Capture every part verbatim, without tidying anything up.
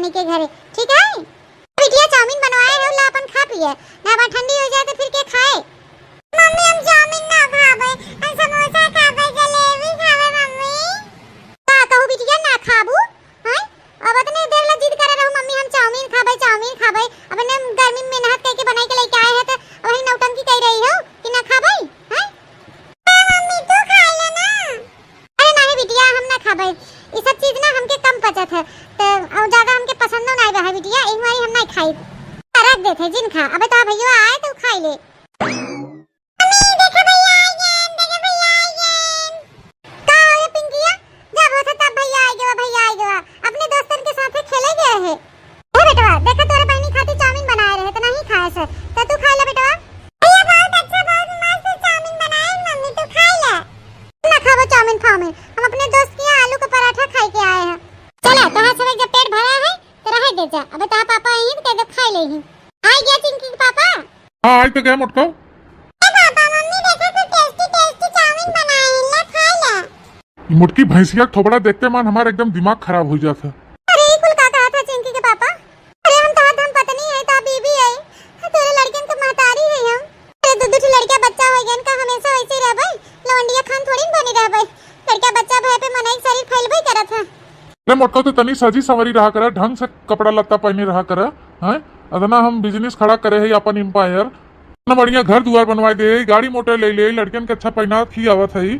के घरे, ठीक है? बिटिया, चाउमीन बनवाए हो, ला अपन खा पिए, ना बा ठंडी हो जाए तो फिर के खाए? मम्मी, हम चाउमीन ना खाबे, हम समोसा खाबे, जलेबी खाबे मम्मी। का कहू बिटिया, ना खाबू? हैं? अब इतने देर ला जिद करे रहू, "मम्मी, हम चाउमीन खाबे, चाउमीन खाबे।" अब इन्हें गर्मी में मेहनत करके बनाई के लेके आए हैं, तो वही नौटंकी कह रही हो कि ना खाबे, हैं? ए मम्मी, तू खा ले ना। अरे नहीं बिटिया, हम ना खाबे, ये सब चीज ना हमके कम पचत है, तो और ज्यादा हमके पसंदो नहीं बा है बिटिया, एक बारी हम नहीं खाई। रख देते जिन खा, अबे तो भैया आए तो खाई ले। मम्मी, देखो भैया आ गए, देखो भैया आ गए। का हो रे पिंकिया? जब होता तब भैया आ गया, भैया आ गया। अपने दोस्तन के साथे खेले गए है। ए बेटवा, देखो तोरे बहनी खातिर चाउमीन बनाए रहे, तो नहीं खाए से। तो तू खा ले बेटवा। भैया बहुत अच्छा, बहुत मस्त चाउमीन बनाए मम्मी, तू खा ले। ना खाबो चाउमीन फाउमीन, हम अपने दोस्त के यहाँ आलू का पराठा खाए के आए हैं। चला, तोहार सब जब पेट भरा है, तो रहे दे जा। अबे तोहार पापा आई हैं, तो कह दे खा ले ही। आ गया चिंकी के पापा। हाँ, आई तो गए मोटको। ए पापा, मम्मी देखो तो tasty tasty चाउमीन बनाए हैं, ला खा ला। ई मोटकी भैंसिया के थोबड़ा देखते मान हमार एकदम दिमाग खराब हो जाता। अरे, ई कुल का कहा था चिंकी के पापा? अरे, हम तोहार धर्म पत्नी है, तो बीबी है, तोरे लड़कन के महतारी है हम। अरे, दू दू ठे लड़का बच्चा हो गए, का हमेशा वैसे ही रहबे? लवंडिया खान थोड़ी न बनी रहबे। लड़का बच्चा भय पे मनई के शरीर फैलबे करत है। अरे मोटको, तो तनी सजी संवरी रहा करा, ढंग से कपड़ा लत्ता पहने रहा करा, हैं? अदना हम business खड़ा करे है अपन empire, इतना बढ़िया घर दुआर बनवाए दे, गाड़ी मोटर ले ले, लड़कन के अच्छा पहनावत खियावत है,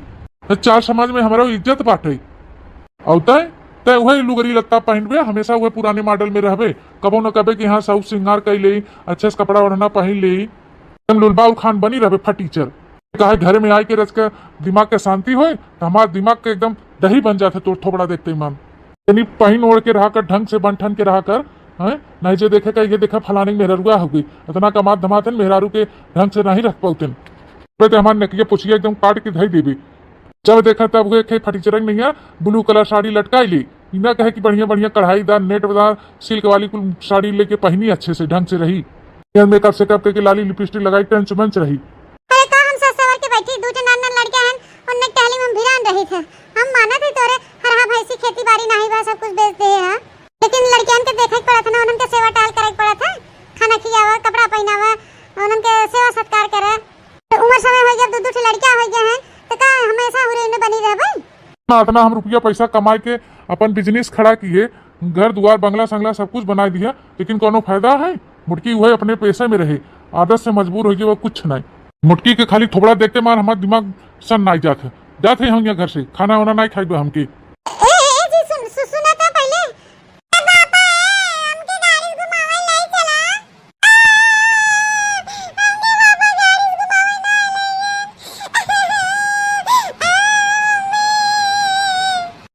तो चार समाज में हमारा इज्जत बाटे। और तय, तय वही लुगरी लत्ता पहनबे, हमेशा वही पुराने model में रहबे, कबो न कबे कि हाँ साउथ सिंगार कर ले, अच्छे से कपड़ा ओढ़ना पहन ले, एकदम लुलबाउल खान बनी रहबे फटीचर। काहे घरे में आए के रच के दिमाग के शांति होए, तो हमार दिमाग के एकदम दही बन जात है तोर थोबड़ा देखते ही मन। तनी पहिन ओढ़ के रहा कर, ढंग से बन ठन के रहा कर, हैं? नहीं जे देखे का ये देखा फलाने के मेहररुआ हो गई, इतना कमात धमात है, मेहरारू के ढंग से नहीं रख पाउते। बे ते हमार नकिया पुछिया एकदम काट के धई देबे। जब देखा तब वो एक फटीचरंग नहीं है, blue colour साड़ी लटकाई ली। ई ना कहे कि बढ़िया बढ़िया कढ़ाईदार, नेटदार, silk वाली कुल साड़ी लेके पहनी अच्छे से, ढंग से रही। Makeup सेकअप करके लाली लिपस्टिक लगाई, टंच मंच रही। अरे का हम सज सवर के बैठी, दू ठे नान नान लड़के हैं, उनने टहली में भिरान रही थे। हम मानत है तोरे हरहा भैंसी खेती बाड़ी नाही बा, सब कुछ बेच दे है, लेकिन लड़कियन के देखे के पड़त है ना, उनन के सेवा टाल करे के पड़त है, खाना खियावा, कपड़ा पहनावा, उनन के सेवा सत्कार करे। तो उम्र समय हो गया, दू दू ठे लड़का हो गया है, तो का हमेशा हुरे में बनी रहबे? ना, इतना हम रुपया पैसा कमाए के अपन business खड़ा किए, घर दुआर, बंगला संगला सब कुछ बनाए दिया, लेकिन कोनो फायदा है? मुटकी वह अपने पैसे में रहे, आदत से मजबूर हो गई, वो कुछ नहीं। मुटकी के खाली थोबड़ा देखते मान हमार दिमाग सन नाई जात है। जात है हम यहाँ घर से, खाना वाना नहीं खाई बा हमके। ए, ए, ए जी, सुन, सु-, सुना था पहले। ए पापा, ए, हमके गाड़ी घुमावे ले चला। आ, हमके पापा गाड़ी घुमावे ना ले गए। आ, मम्मी।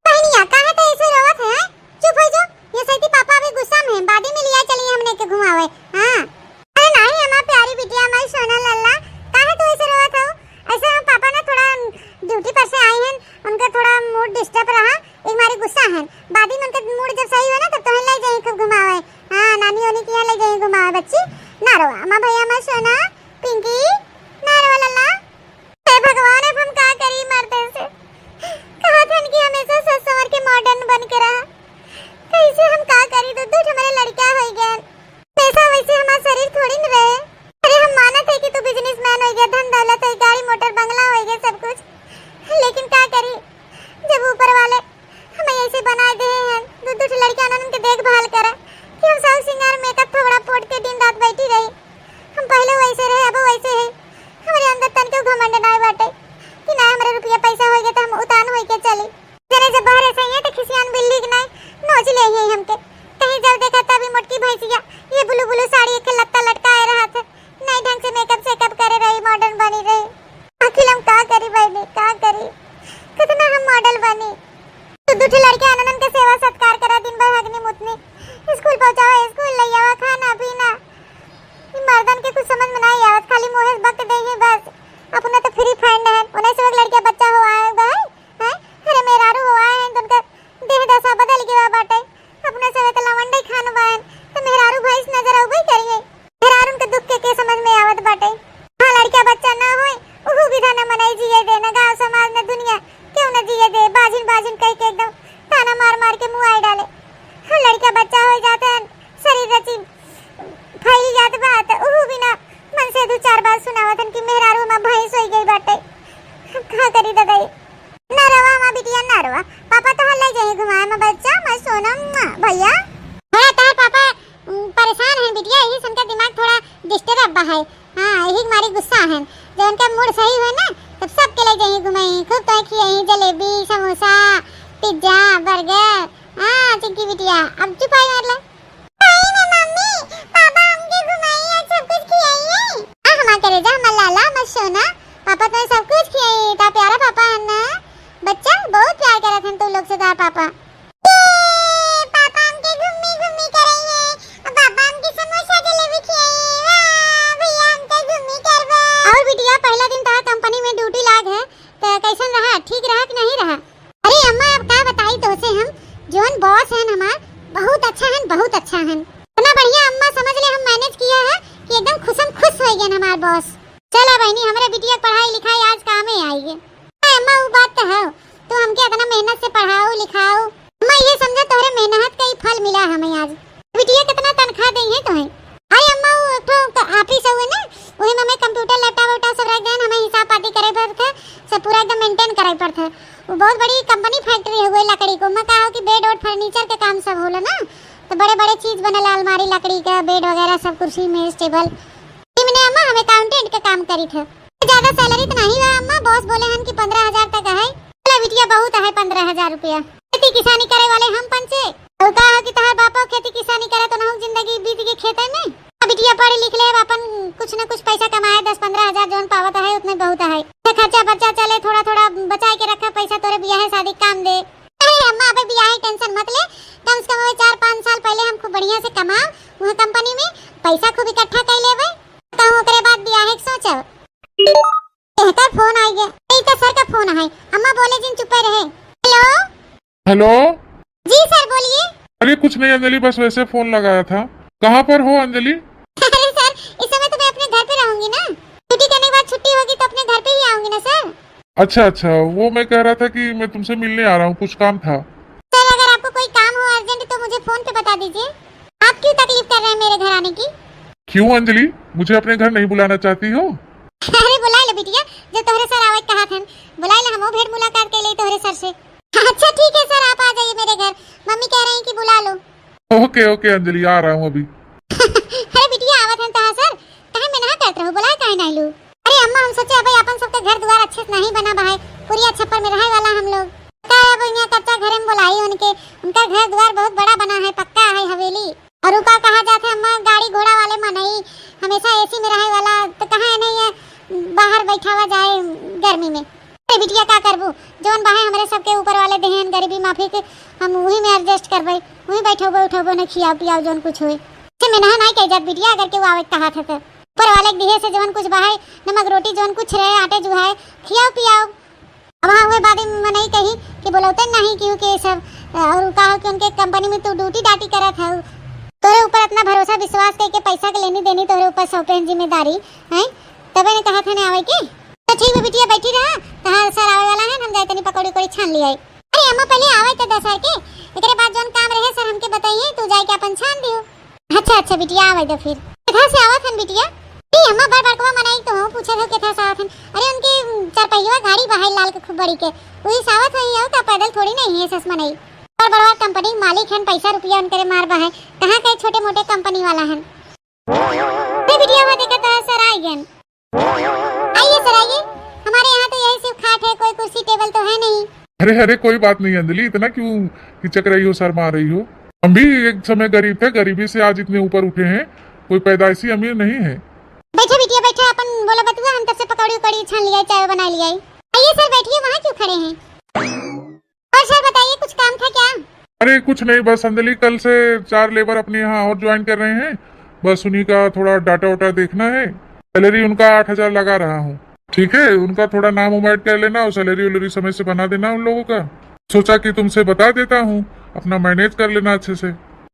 बहनिया, काहे तो ऐसे रोवत है, हैं? चुप हो जो। ये सही पापा अभी गुस्सा में है, बादी में लिया चलिए हमने के घुमावे। हाँ। अरे नहीं, हमार प्यारी बिटिया, हमारी सोना लल्ला, काहे तू ऐसे रोवत हो? ऐसे हम पापा ना थोड़ा duty पर से आई हैं, उनका थोड़ा mood disturb रहा, एक मारे गुस्सा है। बाद में उनका mood जब सही हो ना, तब तोहे ले जाइए खूब घुमावे। हाँ, नानी ओनी के यहाँ ले जाइए घुमावे बच्ची। ना रोवा, अम्मा भैया, हमार सोना, पिंकी, ना रोवा लल्ला। हे भगवान, अब हम का करी मर्दे से? कहा था कि हमेशा सज संवर के modern बन के रहा, कैसे हम का करी? दो दो हमारे लड़का हो गए। पैसा वैसे हमार शरीर थोड़ी न रहे। अरे हम मानत है कि तू businessman हो गया, धन दौलत है, गाड़ी मोटर बंगला हो गया सब कुछ, लेकिन का करी जब ऊपर वाले हमें ऐसे बनाए दे हैं, दू दू ठे लड़कियां उनके देखभाल करे कि हम साउथ सिंगार makeup थोबड़ा पोट के दिन रात बैठी रही। हम पहले वैसे रहे, अब वैसे है। हमारे अंदर तनिको घमंड ना बाटे कि ना हमारे रुपया पैसा हो गया तो हम उतान होई के चली। जरे जब बाहर ऐसे ही है तो खिसियान बिल्ली के नाई नोच ले ही हमके। कहीं जब देखा तभी मोटकी भैंसिया ये blue blue साड़ी एक लत्ता लटकाए रहा था, नहीं ढंग से makeup सेकअप करे रही, modern बनी रही। आखिर हम का करी बहनी, का करी, कितना हम model बनी। तो दू ठे लड़के आनंदन के सेवा सत्कार करा, दिन भर हगनी मुतनी, स्कूल पहुंचावा, स्कूल ले आवा, खाना पीना। ई मर्दन के कुछ समझ में नहीं आवत, खाली मुंहे से बक दे ही बस। अपना तो free fund है, उन्हें से एक लड़का बच्चा हो आए गए हैं। अरे मेहरारू हो आए हैं तो उनका देह दशा बदल गया बाटे। अपने से तो लवंडे खान बायन, तो मेहरारू भैंस नजर अउबे करिए। मेहरारू के दुख के, के समझ में आवत बाटे? हाँ, लड़का बच्चा ना होए, उहू विधा न मनई जिए दे, न गाँव समाज, न दुनिया, क्यों न जिए दे। बाझिन, बाझिन कह के एकदम ताना मार मार के मुआई डाले। हाँ, भैया। थोड़ा तोहार पापा, उम, परेशान हैं बिटिया, यही से उनका दिमाग थोड़ा disturb बा है। हाँ, यही मारी गुस्सा है। जब उनका mood सही होए ना, तब सबके ले जाइए घुमाई, खूब तो खियाई, जलेबी, समोसा, pizza, burger। हाँ, चिंकी बिटिया, अब चुप आई मतलब। सही में मम्मी, पापा हमके घुमाई, आज सब कुछ खियाई है। आ, हमार करेजा, हमार लाला, हमार सोना, पापा तुम्हें सब कुछ खियाई, इतना प्यारा पापा है ना। बच्चा, बहुत प्यार करत हन तू लोग से तोहार पापा। ये पापा हमके घुम्मी घुम्मी करई है, पापा हमके समोसा जलेबी खियाई, वाह, भैया हमके घुम्मी करबा। और बिटिया, पहला दिन तोहार company में duty लाग है, तो कैसन रहा, ठीक रहा कि नहीं रहा? अरे अम्मा, अब का बताई तोसे हम, जौन boss हन हमार, बहुत अच्छा हन, बहुत अच्छा हन। इतना बढ़िया अम्मा समझ ले हम manage किया है कि एकदम खुशम खुश हो गए हमार boss। चला बहनी, हमरे बिटिया के पढ़ाई लिखाई आज कामे आई है। अरे अम्मा, वो बात तो है, तू हमके इतना मेहनत से पढ़ाओ लिखाओ, अम्मा ये समझा तोहरे मेहनत का ही फल मिला हमें आज। बिटिया कितना तनख्वाह दे है तुम्हें? अरे अम्मा, वो एक ठो क-, office हुए ना, वही में हमें computer, laptop, वैपटॉप सब रख देन, हमें हिसाब पाती करे पड़त है, सब पूरा एकदम maintain करे पड़त है। वो बहुत बड़ी company factory है, वही लकड़ी को, मैं कहा कि bed और furniture के काम सब होला ना, तो बड़े बड़े चीज बनल, अलमारी लकड़ी का, bed वगैरह सब, कुर्सी मेज टेबल। इमने अम्मा हम accountant का काम करी थे। ज्यादा salary तो नहीं बा अम्मा, boss बोले हन कि पन्द्रह हजार तक है। चला बिटिया, बहुत है पन्द्रह हजार रुपया। खेती किसानी करे वाले हम पंचे, और का हो कि तहार बापो खेती किसानी करे तो नहु जिंदगी बीत गई खेते में। अब बिटिया पढ़ लिख ले, अपन कुछ न कुछ पैसा कमाए, दस पन्द्रह हजार जौन पावत है उतने बहुत है। ये खर्चा बर्चा चले, थोड़ा थोड़ा बचाए के रखा पैसा, तोरे बियाहे शादी काम दे। अरे अम्मा, अबे बियाहे tension मत ले, कम से कम अबे चार पाँच साल पहले हम खूब बढ़िया से कमाओ, वहाँ company में पैसा खूब इकट्ठा कर लेबे, कहूँ ओकरे बाद बियाहे के सोचब। एहकर phone आ गया। ए, तो sir का phone है। अम्मा बोले जिन, चुपे रहे। Hello। Hello। जी sir, बोलिए। अरे कुछ नहीं अंजलि, बस वैसे phone लगाया था। कहाँ पर हो अंजलि? अरे sir, इस समय तो मैं अपने घर पे रहूंगी ना, duty करने के बाद छुट्टी होगी तो अपने घर पे ही आऊंगी ना sir। अच्छा अच्छा, वो मैं कह रहा था कि मैं तुमसे मिलने आ रहा हूँ, कुछ काम था। Sir, अगर आपको कोई काम हो urgent तो मुझे phone पे बता दीजिए। आप क्यों तकलीफ कर रहे हैं मेरे घर आने की? क्यों अंजलि, मुझे अपने घर नहीं बुलाना चाहती हो? अरे बुलाए लो बिटिया, जो तोहरे sir आवे कहा थन, बुलाए लो, हमो भेंट मुलाकात कर ले तोहरे sir से। अच्छा ठीक है sir, आप आ जाइए मेरे घर, मम्मी कह रही कि बुला लो। OK OK अंजलि, आ रहा हूँ अभी। अरे बिटिया, आवत हन तोहार sir, काहे मेनहा करत रहो, बुलाए काहे नहीं लू? अरे अम्मा, हम सोचे अबे अपन सबके घर दुआर अच्छे से नहीं बना बा है, पुरिया छप्पर में रहे वाला हम लोग। का अब यहाँ कच्चा घरे में बुलाई उनके, उनका घर दुआर बहुत बड़ा बना है, पक्का है हवेली। और ऊपर कहा जात है अम्मा, गाड़ी घोड़ा वाले मनई हमेशा AC में रहे वाला, तो कहाँ है नहीं है बाहर बैठावा जाए गर्मी में। अरे बिटिया, का करबू, जौन बाहे हमरे सबके ऊपर वाले देहन गरीबी माफिक, हम वही में adjust करबे, वही बैठबो उठबो न खियाओ पियाओ जौन कुछ होए। से मेनहा नहीं कह जात बिटिया, अगर केहू आवे कहा था तो। ऊपर वाले के दिहे से जौन कुछ बाहे, नमक रोटी जौन कुछ रहे, आटे जुहाए, खियाओ पियाओ। अब हाँ, वह बाद में मनई कही कि बोलौते नहीं केहू के सब, और कहा कि उनके company में तू duty डाटी करत है, तोरे ऊपर इतना भरोसा विश्वास करके पैसा के लेनी देनी तोरे ऊपर सौंपे हैं जिम्मेदारी, हैं? तबे ने कहा था ने आवे के। तो ठीक बा बिटिया, बैठी रहा, तहार sir आवे वाला है, हम जाए तनी पकौड़ी उकौड़ी छान ले आई। अरे अम्मा, पहले आवे तो दे sir के, एकरे बाद जौन काम रहे sir हमके बताइए, तू जाए के अपन छान दियो। अच्छा अच्छा बिटिया, आवे दो फिर। केथा से आवत हन बिटिया? ए अम्मा, बड़ बड़कवा मनई तो हो, पूछत हो केथा से आवत हन। अरे उनके, उम, चार पहिया गाड़ी बहाई लाल के खूब बड़ी के, वही से आवत होई, हो का पैदल थोड़ी नहीं है सस मनई। बड़ बड़वा company मालिक हन, पैसा रुपया उनकरे मार बा है, कहाँ के छोटे मोटे company वाला हन। ए बिटिया, वहाँ देखा तो sir आ गए। आइए sir, आइए। हमारे यहाँ तो यही सिर्फ खाट है, कोई कुर्सी टेबल तो है नहीं। अरे अरे, कोई बात नहीं अंजलि, इतना क्यों हिचक रही हो, शर्मा रही हो? हम भी एक समय गरीब थे, गरीबी से आज इतने ऊपर उठे हैं, कोई पैदाइशी अमीर नहीं है। बैठो बिटिया, बैठो, अपन बोला बतुआ, हम तब से पकौड़ी उकौड़ी छान लिया, चाय बना लिया। आइए sir, बैठिए, वहाँ क्यों खड़े हैं? और sir बताइए, कुछ काम था क्या? अरे कुछ नहीं, बस अंजलि, कल से चार labour अपने यहाँ और join कर रहे हैं, बस उन्हीं का थोड़ा data वाटा देखना है। Salary उनका आठ हजार लगा रहा हूँ, ठीक है? उनका थोड़ा नाम उम add कर लेना और salary वैलरी समय से बना देना उन लोगों का। सोचा कि तुमसे बता देता हूँ, अपना manage कर लेना अच्छे से,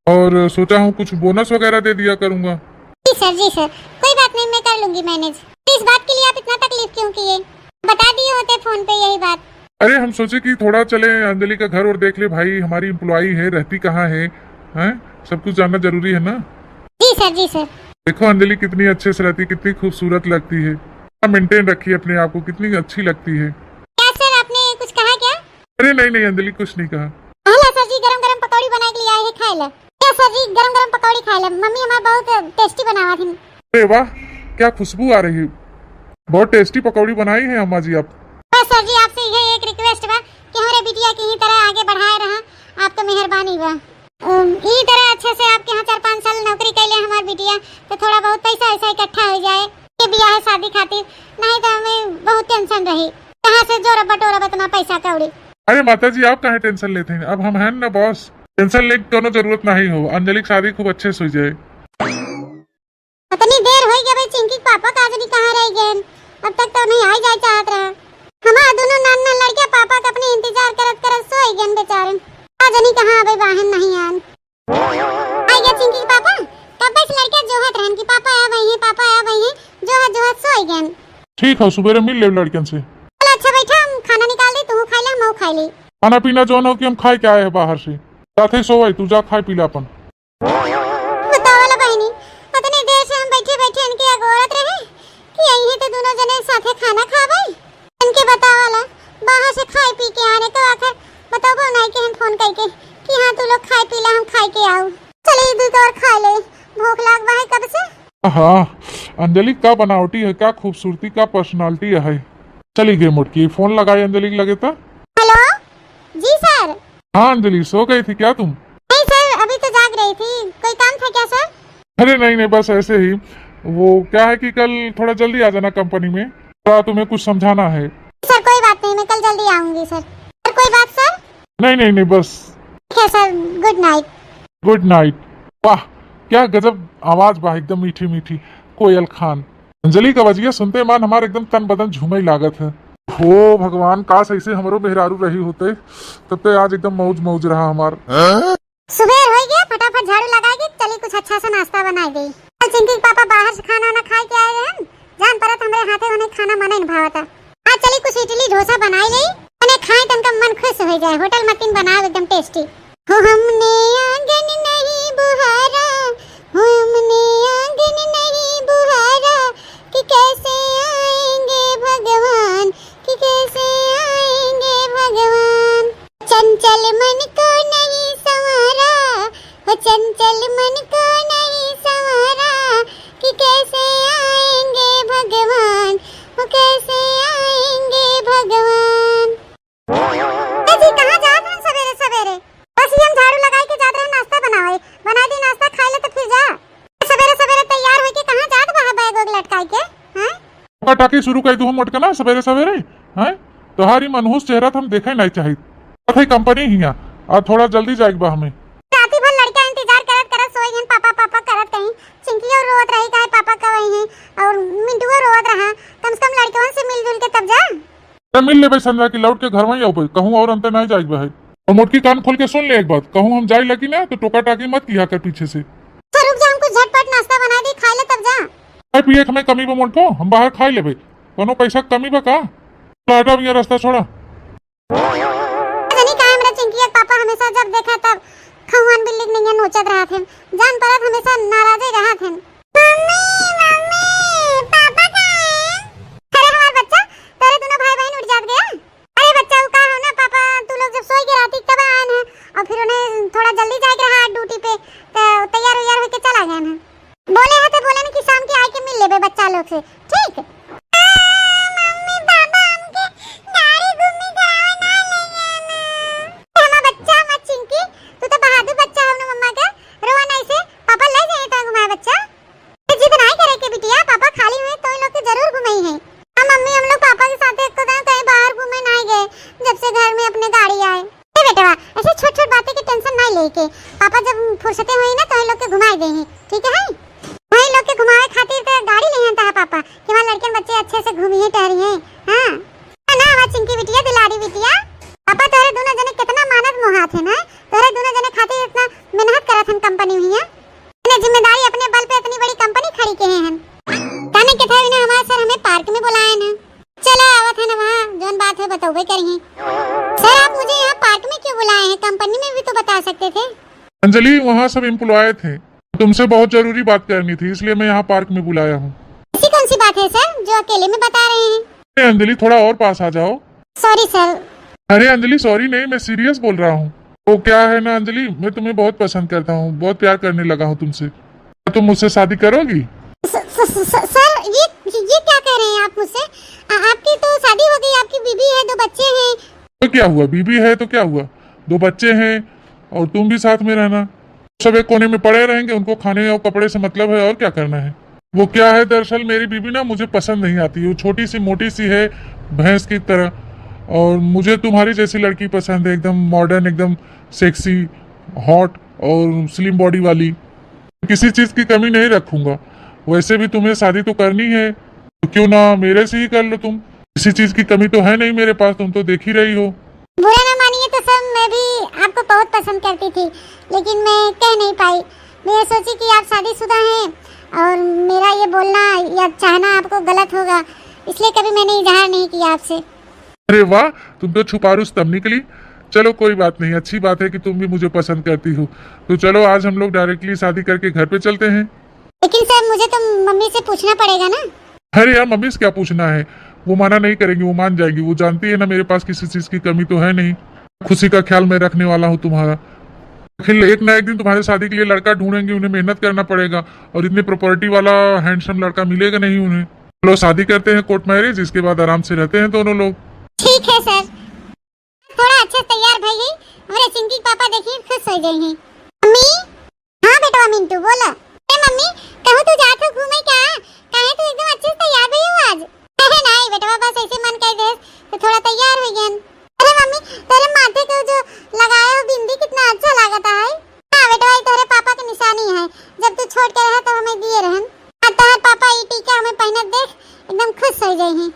और सोचा हूँ कुछ bonus वगैरह दे दिया करूँगा। जी sir, जी sir, कोई बात नहीं, मैं कर लूंगी manage। इस बात के लिए आप इतना तकलीफ क्यों किए? बता दिए होते phone पे यही बात। अरे हम सोचे कि थोड़ा चले अंजलि का घर और देख ले भाई, हमारी employee है, रहती कहाँ है, हैं? सब कुछ जानना जरूरी है ना। जी sir, जी sir। देखो अंजलि कितनी अच्छे से रहती, कितनी खूबसूरत लगती है, maintain रखी अपने आप को, कितनी अच्छी लगती है। क्या sir, आपने कुछ कहा क्या? अरे नहीं नहीं अंजलि, कुछ नहीं कहा। Hello sir, जी गरम गरम पकौड़ी बनाए के लिए आए हैं खाए ला। ए सर जी, गरम गरम पकौड़ी खाए ला, मम्मी हमार बहुत टेस्टी बनावा थी। अरे वाह, क्या खुशबू आ रही है। बहुत टेस्टी पकौड़ी बनाई है अम्मा जी आप। बस सर जी, आपसे यह एक रिक्वेस्ट बा कि हमरे बिटिया की ही तरह आगे बढ़ाए रहा, आपका मेहरबानी बा। अम, ई तरह अच्छे से आपके यहाँ चार पाँच साल नौकरी कैले हमार बिटिया, तो थोड़ा बहुत पैसा वैसा इकट्ठा हो जाए ये बियाह शादी खातिर, नहीं तो हमें बहुत टेंशन रही, कहाँ से जोड़ब बटोरब इतना पैसा कौड़ी। अरे माता जी, आप काहे टेंशन लेते हैं, अब हम हैं ना बॉस, टेंशन लेके कोनो जरूरत नहीं हो। अंजलि की शादी खूब अच्छे से हो जाए। इतनी देर हो गई भाई, चिंकी के पापा का जानी कहाँ रह गए, अब तक तो नहीं आई जाए चाहत रहा। हमार दोनों नान नान लड़के पापा का अपने इंतजार करत करत सोए गए बेचारे, का जानी कहाँ अबे बाहर नहीं आन। आई गया चिंकी के पापा, कब से लड़के जोहत रहन कि पापा आ गए हैं, पापा आ गए हैं, जोहत जोहत सोए गए। ठीक है, सुबेरे मिल ले लड़कन से। चलो अच्छा बैठा, हम खाना निकाल दी, तू खा ले, हम खा ली। खाना पीना जौन हो कि हम खाए के आए हैं बाहर से, साथे सोए, तू जा खाए पी ले अपन। बतावा ला बहिनी, अतने देर से हम बैठे बैठे इनके अगोरत रहे कि यही तो दोनों जने साथे खाना खावे। इनके बतावा ला, बाहर से खाए पी के आने तो आखिर बताबो नहीं कि हम फोन करके कि हाँ तू लोग खाए पी ला, हम खाए के आऊ। चले ई दूध और खा ले, भूख लाग बा है कब से। हाँ, अंजलि का बनावटी है, का खूबसूरती, का पर्सनालिटी है। चली गई मोटकी, फोन लगाई अंजलि के लगे तो। हेलो, जी सर। हाँ अंजलि, सो गई थी क्या तुम? नहीं सर, अभी तो जाग रही थी। कोई काम था क्या सर? अरे नहीं नहीं, बस ऐसे ही। वो क्या है कि कल थोड़ा जल्दी आ जाना कंपनी में, थोड़ा तुम्हें कुछ समझाना है। सर कोई बात नहीं, मैं कल जल्दी आऊंगी सर। सर कोई बात सर? नहीं नहीं नहीं, बस। ठीक है सर, गुड नाइट। गुड नाइट। वाह, क्या गजब आवाज बा, एकदम मीठी मीठी कोयल खान। अंजलि का बजिया सुनते मान हमार एकदम तन बदन झूमे लागत है। हो भगवान, काश ऐसे हमरो मेहरारू रही होते, तब तो आज एकदम मौज मौज रहा हमार। सुबेर हो गया, फटाफट झाड़ू लगा के चली कुछ अच्छा सा नाश्ता बनाए दे। कल चिंकी के पापा बाहर से खाना वाना खाए के आए रहन, जान परत हमरे हाथे उन्हें खाना मने न भावता। आज चली कुछ इडली डोसा बनाए ले, उन्हें खाए तनका मन खुश हो जाए। होटल मतिन बनाओ एकदम टेस्टी। हो हमने आंगन नहीं बुहारा, हो हमने आंगन नहीं बुहारा, कि कैसे आएंगे भगवान, कि कैसे आएंगे भगवान। चंचल मन को नहीं संवारा, वो चंचल मन को नहीं संवारा, कि कैसे आएंगे भगवान, वो कैसे आएंगे भगवान। ए जी, कहाँ जात रहन सबेरे सबेरे? बस ये हम झाड़ू लगाई के जात रहन नाश्ता बनावे। बनाई दी नाश्ता, खाई ले तो फिर जा। सबेरे सबेरे तैयार होके कहाँ जात बा बैग वैग लटकाई के? हैं? टोका टाकी शुरू कर दू हम मोटका ना सबेरे सबेरे, हैं? तोहारी मनहूस चेहरा तो हम देखे नहीं चाहित। कथे कंपनी हिया, और थोड़ा जल्दी जाए बा हमें। राती भर लड़का इंतजार करत करत सोए गए, पापा पापा करत कहीं। चिंकियो रोवत रही काहे पापा कब आई हैं, और मिंटुओ रोवत रहा। कम से कम लड़कवन से मिलजुल के तब जा। अरे मिल लेबे संध्या की, लौट के घर वहीं अउबे, कहूँ और अंतर नहीं जाए बा है। और मोटकी कान खोल के सुन ले एक बात, कहूँ हम जाए लगी ना तो टोका टाकी मत किया कर पीछे से। अच्छा रुक जा, हम कुछ झटपट नाश्ता बनाई दी, खाई ले तब जा। खाए पिए में कमी बा मोटको, हम बाहर खाई लेबे। कोनो पैसा के कमी बा का? हटा भैया, रास्ता छोड़ा। जानी का हमरा चिंकिया के पापा हमेशा जब देखा तब खहुआन बिल्ली के नैया नोचत रहत हैं। जान परत हमेशा नाराजे रहत हैं। मम्मी, मम्मी, पापा कहाँ हैं? अरे हमार बच्चा, तोरे दोनों भाई बहन उठ जात गया। अरे बच्चा, वो का हो ना पापा, तू लोग जब सोई के रहती तब आन है, और फिर उन्हें थोड़ा जल्दी जाए के रहा ड्यूटी पे, तो तैयार उयार होके चला गया ना। बोले है तो बोले ना कि शाम के आए के मिल लेबे बच्चा लोग से, ठीक? आ, मम्मी पापा हमके गाड़ी घूमी करावे ना ले गए ना। हमार बच्चा, हमार चिंकी, तू तो बहादुर बच्चा हो ना मम्मा के, रोवा नहीं से, पापा ले जाए तो घुमाए बच्चा। जिद नाई करे के बिटिया, पापा खाली हुए तो इन लोग के जरूर घुमाई है। हम मम्मी हम लोग पापा के साथ एको दिन कहीं बाहर घूमे नाई गए, जब से घर में अपने गाड़ी आए। ए बेटवा, ऐसे छोट छोट बातें की टेंशन नाई लेके, पापा जब फुर्सते हुई ना तो इन लोग के घुमाई दे हैं, ठीक है? वही लोग के घुमावे खातिर तो गाड़ी ले आता है पापा कि वहाँ लड़कियन बच्चे अच्छे से घूमी है टहरी है। हाँ ना, हमार चिंकी बिटिया, दुलारी बिटिया, पापा तोहरे दोनों जने कितना मानत मोहात है ना, तोहरे दोनों जने खातिर इतना मेहनत करत हन कंपनी हुई है। इतने जिम्मेदारी अपने बल पे इतनी बड़ी कंपनी खड़ी के हैं। कहने के था इन्हें हमारे सर हमें पार्क में बुलाए ना। चला आवत है ना वहाँ, जौन बात है बतौबे करी। सर आप मुझे यहाँ पार्क में क्यों बुलाए हैं? कंपनी में भी तो बता सकते थे। अंजलि, वहाँ सब एम्प्लॉय थे, तुमसे बहुत जरूरी बात करनी थी, इसलिए मैं यहाँ पार्क में बुलाया हूँ। ऐसी कौन सी बात है सर जो अकेले में बता रहे हैं? अरे अंजलि, थोड़ा और पास आ जाओ। सॉरी सर। अरे अंजलि, सॉरी नहीं, मैं सीरियस बोल रहा हूँ। वो क्या है ना अंजलि, मैं तुम्हें बहुत पसंद करता हूँ, बहुत प्यार करने लगा हूँ तुमसे। क्या तुम मुझसे शादी करोगी? स-, स-, स-, स-, सर, ये, ये क्या कह रहे हैं आप मुझसे? आ-, आपकी तो शादी हो गई, आपकी बीबी है, दो बच्चे हैं। तो क्या हुआ, बीबी है तो क्या हुआ, दो बच्चे हैं और तुम भी साथ में रहना। सब एक कोने में पड़े रहेंगे, उनको खाने और कपड़े से मतलब है, और क्या करना है। वो क्या है, दरअसल मेरी बीबी ना मुझे पसंद नहीं आती, वो छोटी सी मोटी सी है, भैंस की तरह। और मुझे तुम्हारी जैसी लड़की पसंद है, एकदम मॉडर्न, एकदम सेक्सी, हॉट और स्लिम बॉडी वाली। किसी चीज की कमी नहीं रखूंगा। वैसे भी तुम्हें शादी तो करनी है, तो क्यों ना मेरे से ही कर लो तुम। किसी चीज की कमी तो है नहीं मेरे पास, तुम तो देख ही रही हो। बुरा ना मानिए तो सर, मैं भी आपको बहुत पसंद करती थी, लेकिन मैं कह नहीं पाई। मैं ये सोची कि आप शादीशुदा हैं और मेरा ये बोलना या चाहना आपको गलत होगा, इसलिए कभी मैंने इजहार नहीं किया आपसे। अरे वाह, तुम तो छुपारू तब निकली। चलो कोई बात नहीं, अच्छी बात है कि तुम भी मुझे पसंद करती हो। तो चलो आज हम लोग डायरेक्टली शादी करके घर पे चलते हैं। लेकिन सर, मुझे तो मम्मी से पूछना पड़ेगा ना। अरे यार, मम्मी से क्या पूछना है, वो मना नहीं करेंगी, वो मान जाएंगी। वो जानती है ना मेरे पास किसी चीज की कमी तो है नहीं। खुशी का ख्याल मैं रखने वाला हूँ तुम्हारा। फिर एक ना एक दिन तुम्हारे शादी के लिए लड़का ढूंढेंगे, उन्हें मेहनत करना पड़ेगा। और इतनी प्रॉपर्टी वाला हैंडसम लड़का मिलेगा नहीं उन्हें। चलो शादी करते हैं कोर्ट मैरिज, इसके बाद आराम से रहते हैं दोनों लोग। ठीक है सर। थोड़ा अच्छे से तैयार भई है, हमरे चिंकी के पापा देखिए खुश हो जाई हैं। मम्मी। हाँ बेटवा मिंटू बोला। ए मम्मी, कहूँ तू जात हो घूमे क्या? काहे तू एकदम अच्छे से तैयार भई हो आज? अरे नहीं बेटवा, बस ऐसे मन कर दे तो थोड़ा तैयार हो गयन। अरे मम्मी, तेरे माथे के जो लगाए हो बिंदी कितना अच्छा लागत है। हाँ बेटवा, ये तोरे पापा के निशानी है, जब तू छोट के रहे तब हमें दिए रहन। हाँ तोहर पापा ये टीका हमें पहनत देख एकदम खुश हो जाई हैं।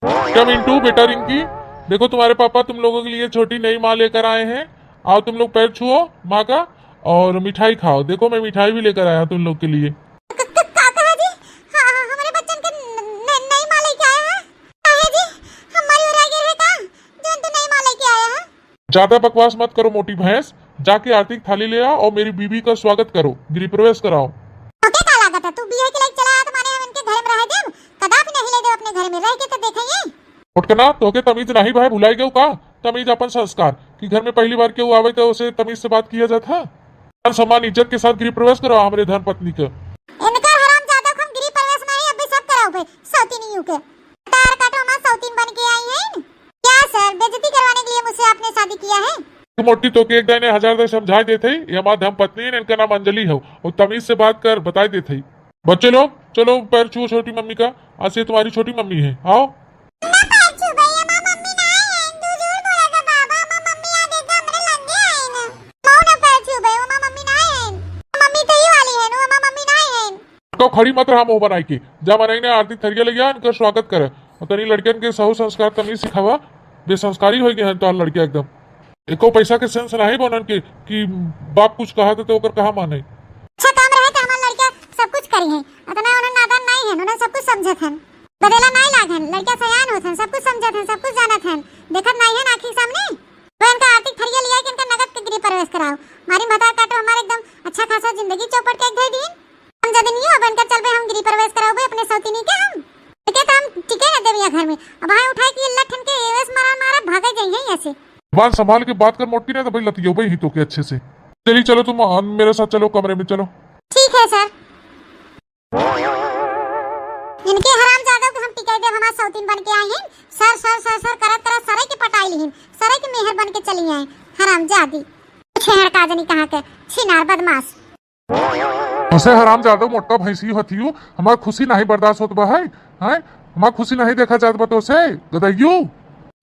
क्या मिंटू, बेटा रिंकी, देखो तुम्हारे पापा तुम लोगों के लिए छोटी नई माँ लेकर आए हैं। आओ तुम लोग पैर छुओ माँ का और मिठाई खाओ। देखो मैं मिठाई भी लेकर आया तुम लोग के लिए। क-, क-, का कहा जी? हाँ, हाँ, हमारे बच्चन के न-, न-, नई माँ लेके आया है। काहे जी? हमारी ओर आ गए है का? जो तू नई माँ लेके आया है? ज्यादा बकवास मत करो मोटी भैंस, जाके आरती की थाली ले आओ और मेरी बीबी का स्वागत करो, गृह प्रवेश कराओ। तोके का लागत है, तू बियाह के लायक चला आत माने हम इनके घर में रह देब? कदापि नहीं ले देब अपने घर में, रह के तो देखेंगे। मोटकना, तोके तमीज नहीं भाई, भुलाई गयो का? तमीज अपन संस्कार कि घर में पहली बार केहू आवे तो उसे तमीज से बात किया जाता है। मान सम्मान इज्जत के साथ गृह प्रवेश कराओ हमरे धर्म पत्नी के। इनकर हरामजादा के हम गृह प्रवेश नहीं, अभी सब कराओ भाई, सौतीनियों के। तार काटो हमार सौतीन बन के आई हैं। क्या सर, बेइज्जती करवाने के लिए मुझसे आपने शादी किया है? तू मोटी तोके एक दाई ने हजार दाई समझाई देत हई, ये हमार धर्म पत्नी है, इनका नाम अंजलि हो, और तमीज से बात कर, बताई देत हई। बच्चे लोग, चलो पैर छुओ छोटी मम्मी का, आज से तुम्हारी छोटी मम्मी है, आओ। ना पैर छू भैया, हमार मम्मी ना आई है, तू झूठ बोला था बाबा, हमार मम्मी आ देखा हमरे लगे आई ना। मऊ ना पैर छू भैया, हमार मम्मी ना आई है, मम्मी तो ही वाली है ना, हमार मम्मी ना आई है। तो खड़ी मत रहा मुंह बनाई के, जा मनई ने आरती थरिया ले गया, इनका स्वागत करे, और तनी लड़कियन के सहु संस्कार तमीज सिखावा, बेसंस्कारी हो गए हैं तोहार लड़किया एकदम। एको पैसा के सेंस नहीं बनन के कि बाप कुछ कहा तो, तो ओकर कहा माने। अच्छा काम रहे तो हमार लड़का सब कुछ करी है, इतना उन्हें नादान नहीं है, उन्हें सब कुछ समझत हैं, बदेला नहीं लाग हैं, लड़का सयान होत हैं, सब कुछ समझत हैं, सब कुछ जानत हैं, देखत नहीं है आँखी के सामने। वो इनका आरती थरिया लिया कि इनका नगद के गृह प्रवेश कराओ, मारी भतार काटो हमारे एकदम अच्छा खासा जिंदगी चौपट के एक धई दीन। हम जदनियो अब इनका चलबे हम गृह प्रवेश कराओ अपने सौतीनी के हम, के तो हम टिके न देबिया घर में, अब हाँ उठाए कि लठन के एवस मारा मारा भागे जाइए ऐसे। जबान संभाल के बात कर मोटकी, नहीं तो भाई लतियोबे ही तोके अच्छे से। चलिए चलो तुम, अ, मेरे साथ चलो कमरे में चलो। ठीक है सर। इनके हरामजादों के हम टिकाई देब, हमार सौतीन बन के आई हैं। सर, सर, सर, सर करत करत सरे के पटाई लिहिन, सरे के मेहर बन के चली आए। हरामजादी, छेहड़ का जनी कहाँ के, छिनार बदमाश। हंसे हरामजादो मोटका भैंसी हथियो, हमार खुशी नहीं बर्दाश्त होत बा है, हैं? हमार खुशी नहीं देखा जात बा तोसे, गदइयो।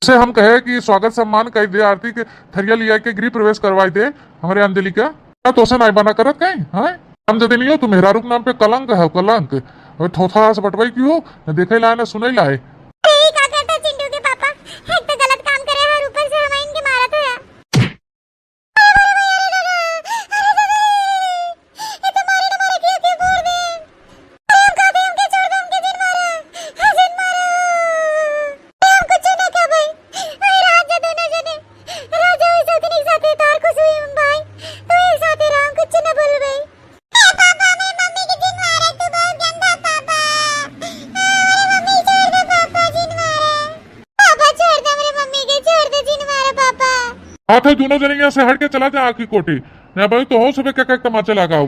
से हम कहे कि स्वागत सम्मान कर दे, आरती के थरिया लिया के गृह प्रवेश करवाई दे हमरे अंजलि का। ना तोसे नहीं बना करत कहीं, हैं? हम जदे नहीं हो, तू मेहरारू के नाम पे कलंक है, कलंक। अबे थोथा से बटवाई क्यों हो? न देखे लाए, न सुने लाए। अरे, ई का करता चिंटू के पापा? एक तो गलत काम करे है और ऊपर से हम इनके मारत है। अरे, अरे, अरे, अरे, अरे, अरे, अरे, ये तो मारे ना मारे, क्यों, क्यों फोड़ दे? अरे, हम कहते हैं, हमके छोड़ दो, हमके जिन मारा, हाँ, जिन मारा। अरे, हम कुछ ना कह भाई। अरे, रात जा दोनों जने, रात जा वही साथी नहीं साथे तार खुश हुई हम भाई। तो एक साथे रहो, कुछ ना बोल भाई। ए पापा, मेरी मम्मी के जिन मारा, तू बहुत गंदा पापा। अरे, मम्मी छोड़ दो पापा। हाथ है, दुनो जने यहाँ से हट के चला जा आँखी कोटी। नहीं भाई, तो हो सबे क्या क्या तमाचा लगाओ।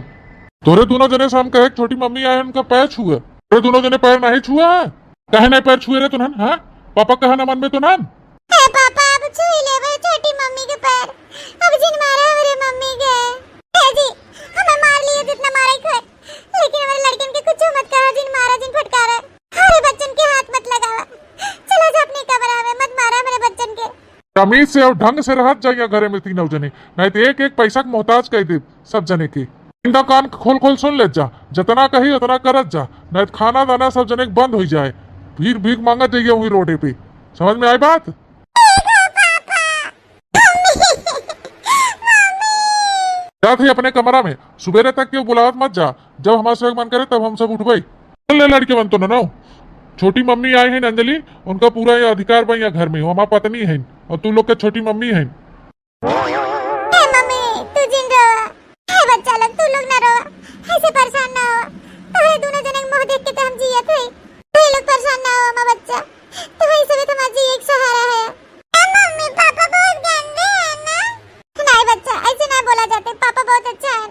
तोरे दुनो जने से हम कहे, छोटी मम्मी आए, उनका पैर छुए। तोरे दुनो जने पैर नहीं छुआ है? काहे नहीं पैर छुए रे तुनन, हाँ? पापा कहा ना मन में तुनन? ए पापा, अब छुई लेबे छोटी मम्मी के पैर। अब जिन मारा हमरे मम्मी के। ए जी, हमें मार लिया जितना मारे के होए, लेकिन हमारे लड़कन के कुछ मत कहा, जिन मारा, जिन फटकारा। हमारे बच्चन के हाथ मत लगावा। चला जा अपने कमरा में, मत मारा हमारे बच्चन के। तमीज से और ढंग से रहत जाइया घरे में तीनों जने, नहीं तो एक एक पैसा के मोहताज कर दे सब जने के। इनका कान खोल खोल सुन ले जा, जितना कही उतना करत जा, नहीं तो खाना दाना सब जने के बंद हो जाए। फिर भीख मांगत जाइए वही रोडे पे। समझ में आई बात? जात ही अपने कमरा में, सुबेरे तक केहू बुलावत मत जा। जब हमार सब मन करे तब हम सब उठबे। चल ले लड़के बन तो ननो, छोटी मम्मी आई हैं अंजलि, उनका पूरा ये अधिकार बा यहाँ घर में, वो हमार पत्नी हैं और तू लोग के छोटी मम्मी हैं। ए मम्मी, तू जिन रो। हे बच्चा लोग, तू लोग ना रो, ऐसे परेशान ना हो। तोहरे दोनों जने के मुंह देख के तो हम जियत है। तू लोग परेशान ना हो, हमार बच्चा। तोहरे सबे तो हमार जिए के सहारा है। ए मम्मी, पापा बहुत गंदे हैं ना? नहीं बच्चा, ऐसे ना बोला जाते, पापा बहुत अच्छा है,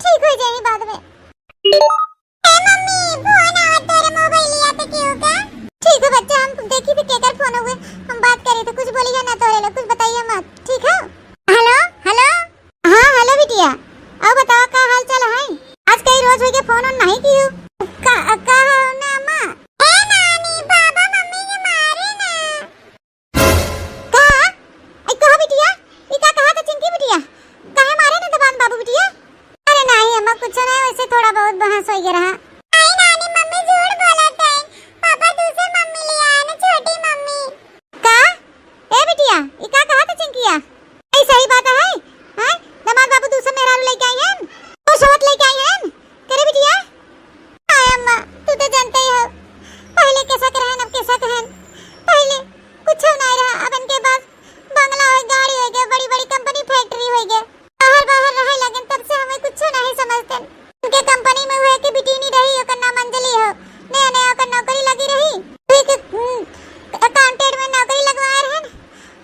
ठीक हो जाएंगे बाद में। ए मम्मी, फोन आवत तोरे मोबाइलिया पे केहू का? ठीक है बच्चा, हम देखी थे केकर फोन हुए, हम बात करी थे, कुछ बोलिए ना तोरे लोग, कुछ बताइए मत, ठीक है? हेलो, हेलो। हाँ, हेलो बिटिया, आओ बतावा का हाल चाल है? आज कई रोज हो गए फोन ऑन नहीं कियो। का, का हो ना अम्मा? ए नानी, बाबा मम्मी के मारे ना। का? ए, कहा बिटिया? ई का कहा था चिंकी बिटिया? काहे मारे ना दबान बाबू बिटिया? अरे नहीं अम्मा, कुछ नहीं, वैसे थोड़ा बहुत बहस हो गया रहा। आई नानी, मम्मी झूठ बोलत है। पापा दूसरे मम्मी ले आए ना, छोटी मम्मी। का? ए बिटिया, ई का कहा था चिंकिया? ए, सही बात है, हैं? दमाद बाबू दूसरे मेहरारू लेके आई हैं, तो सोवत लेके आई हैं। करे बिटिया? हाय अम्मा, तू तो जानते ही हो, पहले कैसा के रहन, अब कैसा के हैं। पहले कुछ नहीं रहा, अब इनके पास बंगला हो, गाड़ी हो गया, बड़ी-बड़ी कंपनी, फैक्ट्री हो गया, बाहर-बाहर रहे लगन, तब से हमें कुछ नहीं समझते। उनके कंपनी में हुए कि बिटिनी रही, ओकर नाम अंजलि हो, नया-नया ओकर नौकरी लगी रही, वही के, हम्म, अकाउंटेंट में नौकरी लगवाए रहन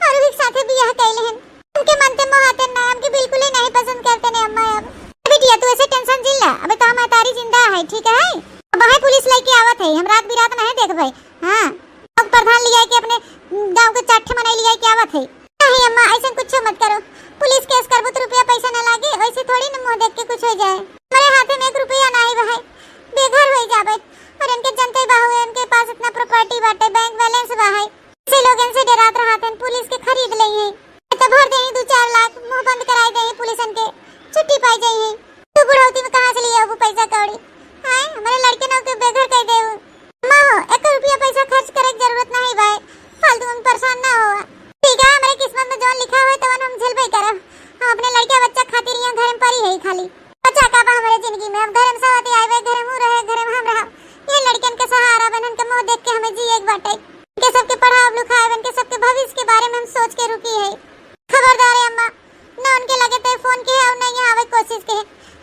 और वही के साथे बियाह कैले हन। हमके मनते मोहाते ना, हमके बिल्कुल ही नहीं पसंद करते ने अम्मा अब। ए बिटिया, तू ऐसे टेंशन जिन ला, अबे तो हमार तारी जिंदा है, ठीक है? अब है पुलिस लेके आवत है, हम रात बिरात नहीं देखबे। हाँ, अब प्रधान लिया के अपने गांव के चार ठे मनई लिया के आवत है। नहीं अम्मा, ऐसे कुछ मत करो, पुलिस केस करबो तो रुपया पैसा ना लागे, वैसे थोड़ी ना मुंह देख के कुछ हो जाए। हमारे हाथ में एक रुपया नहीं बा है, बेघर हो जाबे। और इनके जनते बाहु, इनके पास इतना प्रॉपर्टी बाटे, बैंक बैलेंस बा है, ऐसे लोगन से डरात रहत हन, पुलिस के खरीद लेई हैं। ये तो भर देही दो चार लाख, मुंह बंद कराई देही पुलिसन के, छुट्टी पाई जाई है। तू बुढ़ौती में कहाँ से लिए अबू पैसा कौड़ी? हाय, हमारे लड़के नौ के बेघर कर दे। अम्मा हो, एक रुपया पैसा खर्च करे के जरूरत नहीं भाई, फालतू में परेशान ना हो। ठीक है, हमारे किस्मत में जौन लिखा हुआ है तवन हम झेलबे करब। हम अपने लड़का बच्चा खातिर यहाँ घर में परी है खाली। बचा का बा हमरे जिंदगी में? अब घरे में सवती आइबे, घरे में ऊ रहे, घरे में हम रहब। ये लड़कन के सहारा बनन के मुंह देख के हमें जिए के बाटे। इनके सबके पढ़ाव लिखाए, इनके सबके भविष्य के बारे में हम सोच के रुकी है। खबरदार है अम्मा, न उनके लगे ते फोन के और न यहाँ आवे कोशिश के।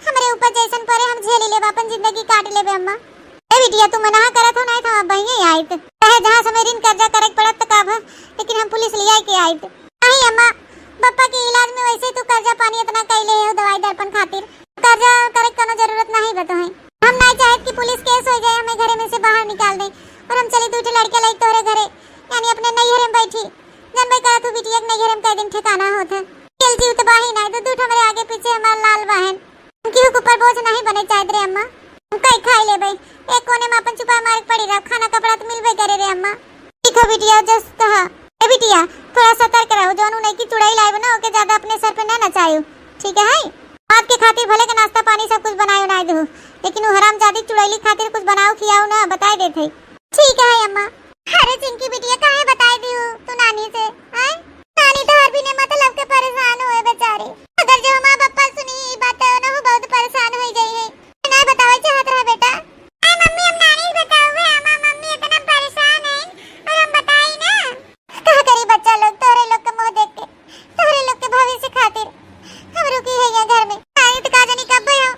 हमरे ऊपर जैसन परे हम झेली लेब, अपन जिंदगी काट लेबे अम्मा। ए बिटिया, तू मना करत हो, नहीं तो हम अब वहीं आइत। चाहे जहाँ समय ऋण कर्जा करे के पड़त त का भा, लेकिन हम पुलिस लिया के आइत। नहीं अम्मा, पप्पा के इलाज में वैसे तू कर्जा पानी इतना कैले है दवाई दर्पण खातिर, कर्जा करे के कोनो जरूरत नहीं बा तोहे। हम नहीं चाहत कि पुलिस केस हो जाए, हमें घरे में से बाहर निकाल दे और हम चली दू ठे लड़के लाई तोहरे घरे, यानी अपने नैहरे में बैठी। जानबे करा तू बिटिया के नैहरे में कई दिन ठिकाना होत है। तेल जीव तो बाही नहीं, तो दू ठे हमरे आगे पीछे हमार लाल बहन। उनकी हुक ऊपर बोझ नहीं बने चाहत रे अम्मा। हम कई खाई लेबे, एक कोने में अपन चुपा मार के पड़ी रहो, खाना कपड़ा तो मिलबे करे रे अम्मा। ठीक हो बिटिया, जस कहा। ए बिटिया, थोड़ा सतर्क रहो, जौन उन्हें की चुड़ैल आइब ना, ओके ज्यादा अपने सर पे ना नचायो, ठीक है? आज के खातिर भले के नाश्ता पानी सब कुछ बनाए उनाए दो, लेकिन वो हरामजादी चुड़ैली खातिर कुछ बनाओ खियाओ ना, बताए देते। ठीक है अम्मा। अरे चिंकी बिटिया, काहे बताए दियो तू नानी से, हैं? नानी तो हर बिना मतलब के परेशान हुए बेचारी। अगर जो हमार पप्पा सुनी ई बात तो ना, वो बहुत परेशान हो जाई है। नहीं बतावे चाहत रहा बेटा। अरे मम्मी, हम नानी से बतावे, हमार मम्मी इतना परेशान है और हम बताई ना। का करी बच्चा लोग, तोहरे लोग के मुंह देख के, तोहरे लोग के भविष्य खातिर हम रुकी है यहाँ घर में। आई तो का जानी कब हम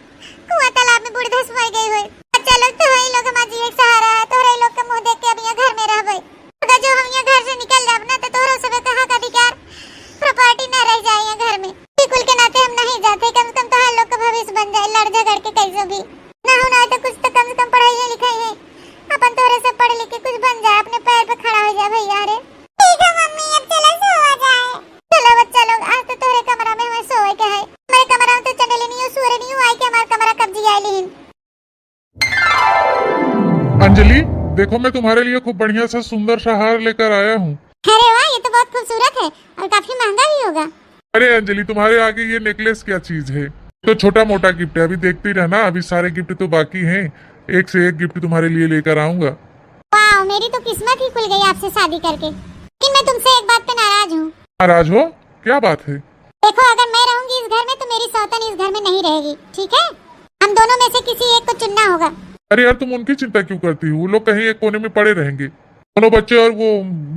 कुआं तालाब में बूड़ धंस मर गई होई। बच्चा लोग, तोहरे लोग हमार जिए के सहारा है, तोहरे लोग के मुंह देख के अब यहाँ घर में रहबे। अगर जो भी। ना हो ना हो तो कुछ तो कम से कम पढ़ाई लिखाई है, अपन तोहरे से पढ़ लिख के कुछ बन जाए, अपने पैर पे खड़ा हो जाए भैया रे। ठीक है मम्मी, अब चलो सोवा जाए। चलो बच्चा लोग, आज तो तोहरे कमरा में हमें सोए के है। हमारे कमरा में तो चंडेलिनियो सूरनियो आई के हमारा कमरा कब्जियाए लिहिन। अंजलि, देखो मैं तुम्हारे लिए खूब बढ़िया सा सुंदर सा हार लेकर आया हूँ। अरे वाह, ये तो बहुत खूबसूरत है और काफी महंगा भी होगा। अरे अंजलि, तुम्हारे आगे ये नेकलेस क्या चीज है? तो छोटा मोटा गिफ्ट है, अभी देखती रहना, अभी सारे गिफ्ट तो बाकी हैं, एक से एक गिफ्ट तुम्हारे लिए लेकर आऊंगा। वाह, मेरी तो किस्मत ही खुल गई आपसे शादी करके। लेकिन मैं तुमसे एक बात पे नाराज हूँ। नाराज हो? क्या बात है? देखो, अगर मैं रहूंगी इस घर में तो मेरी सौतन इस घर में नहीं रहेगी, ठीक है? हम दोनों में से किसी एक को चुनना होगा। अरे यार, तुम उनकी चिंता क्यों करती हो? वो लोग कहीं एक कोने में पड़े रहेंगे। दोनों बच्चे और वो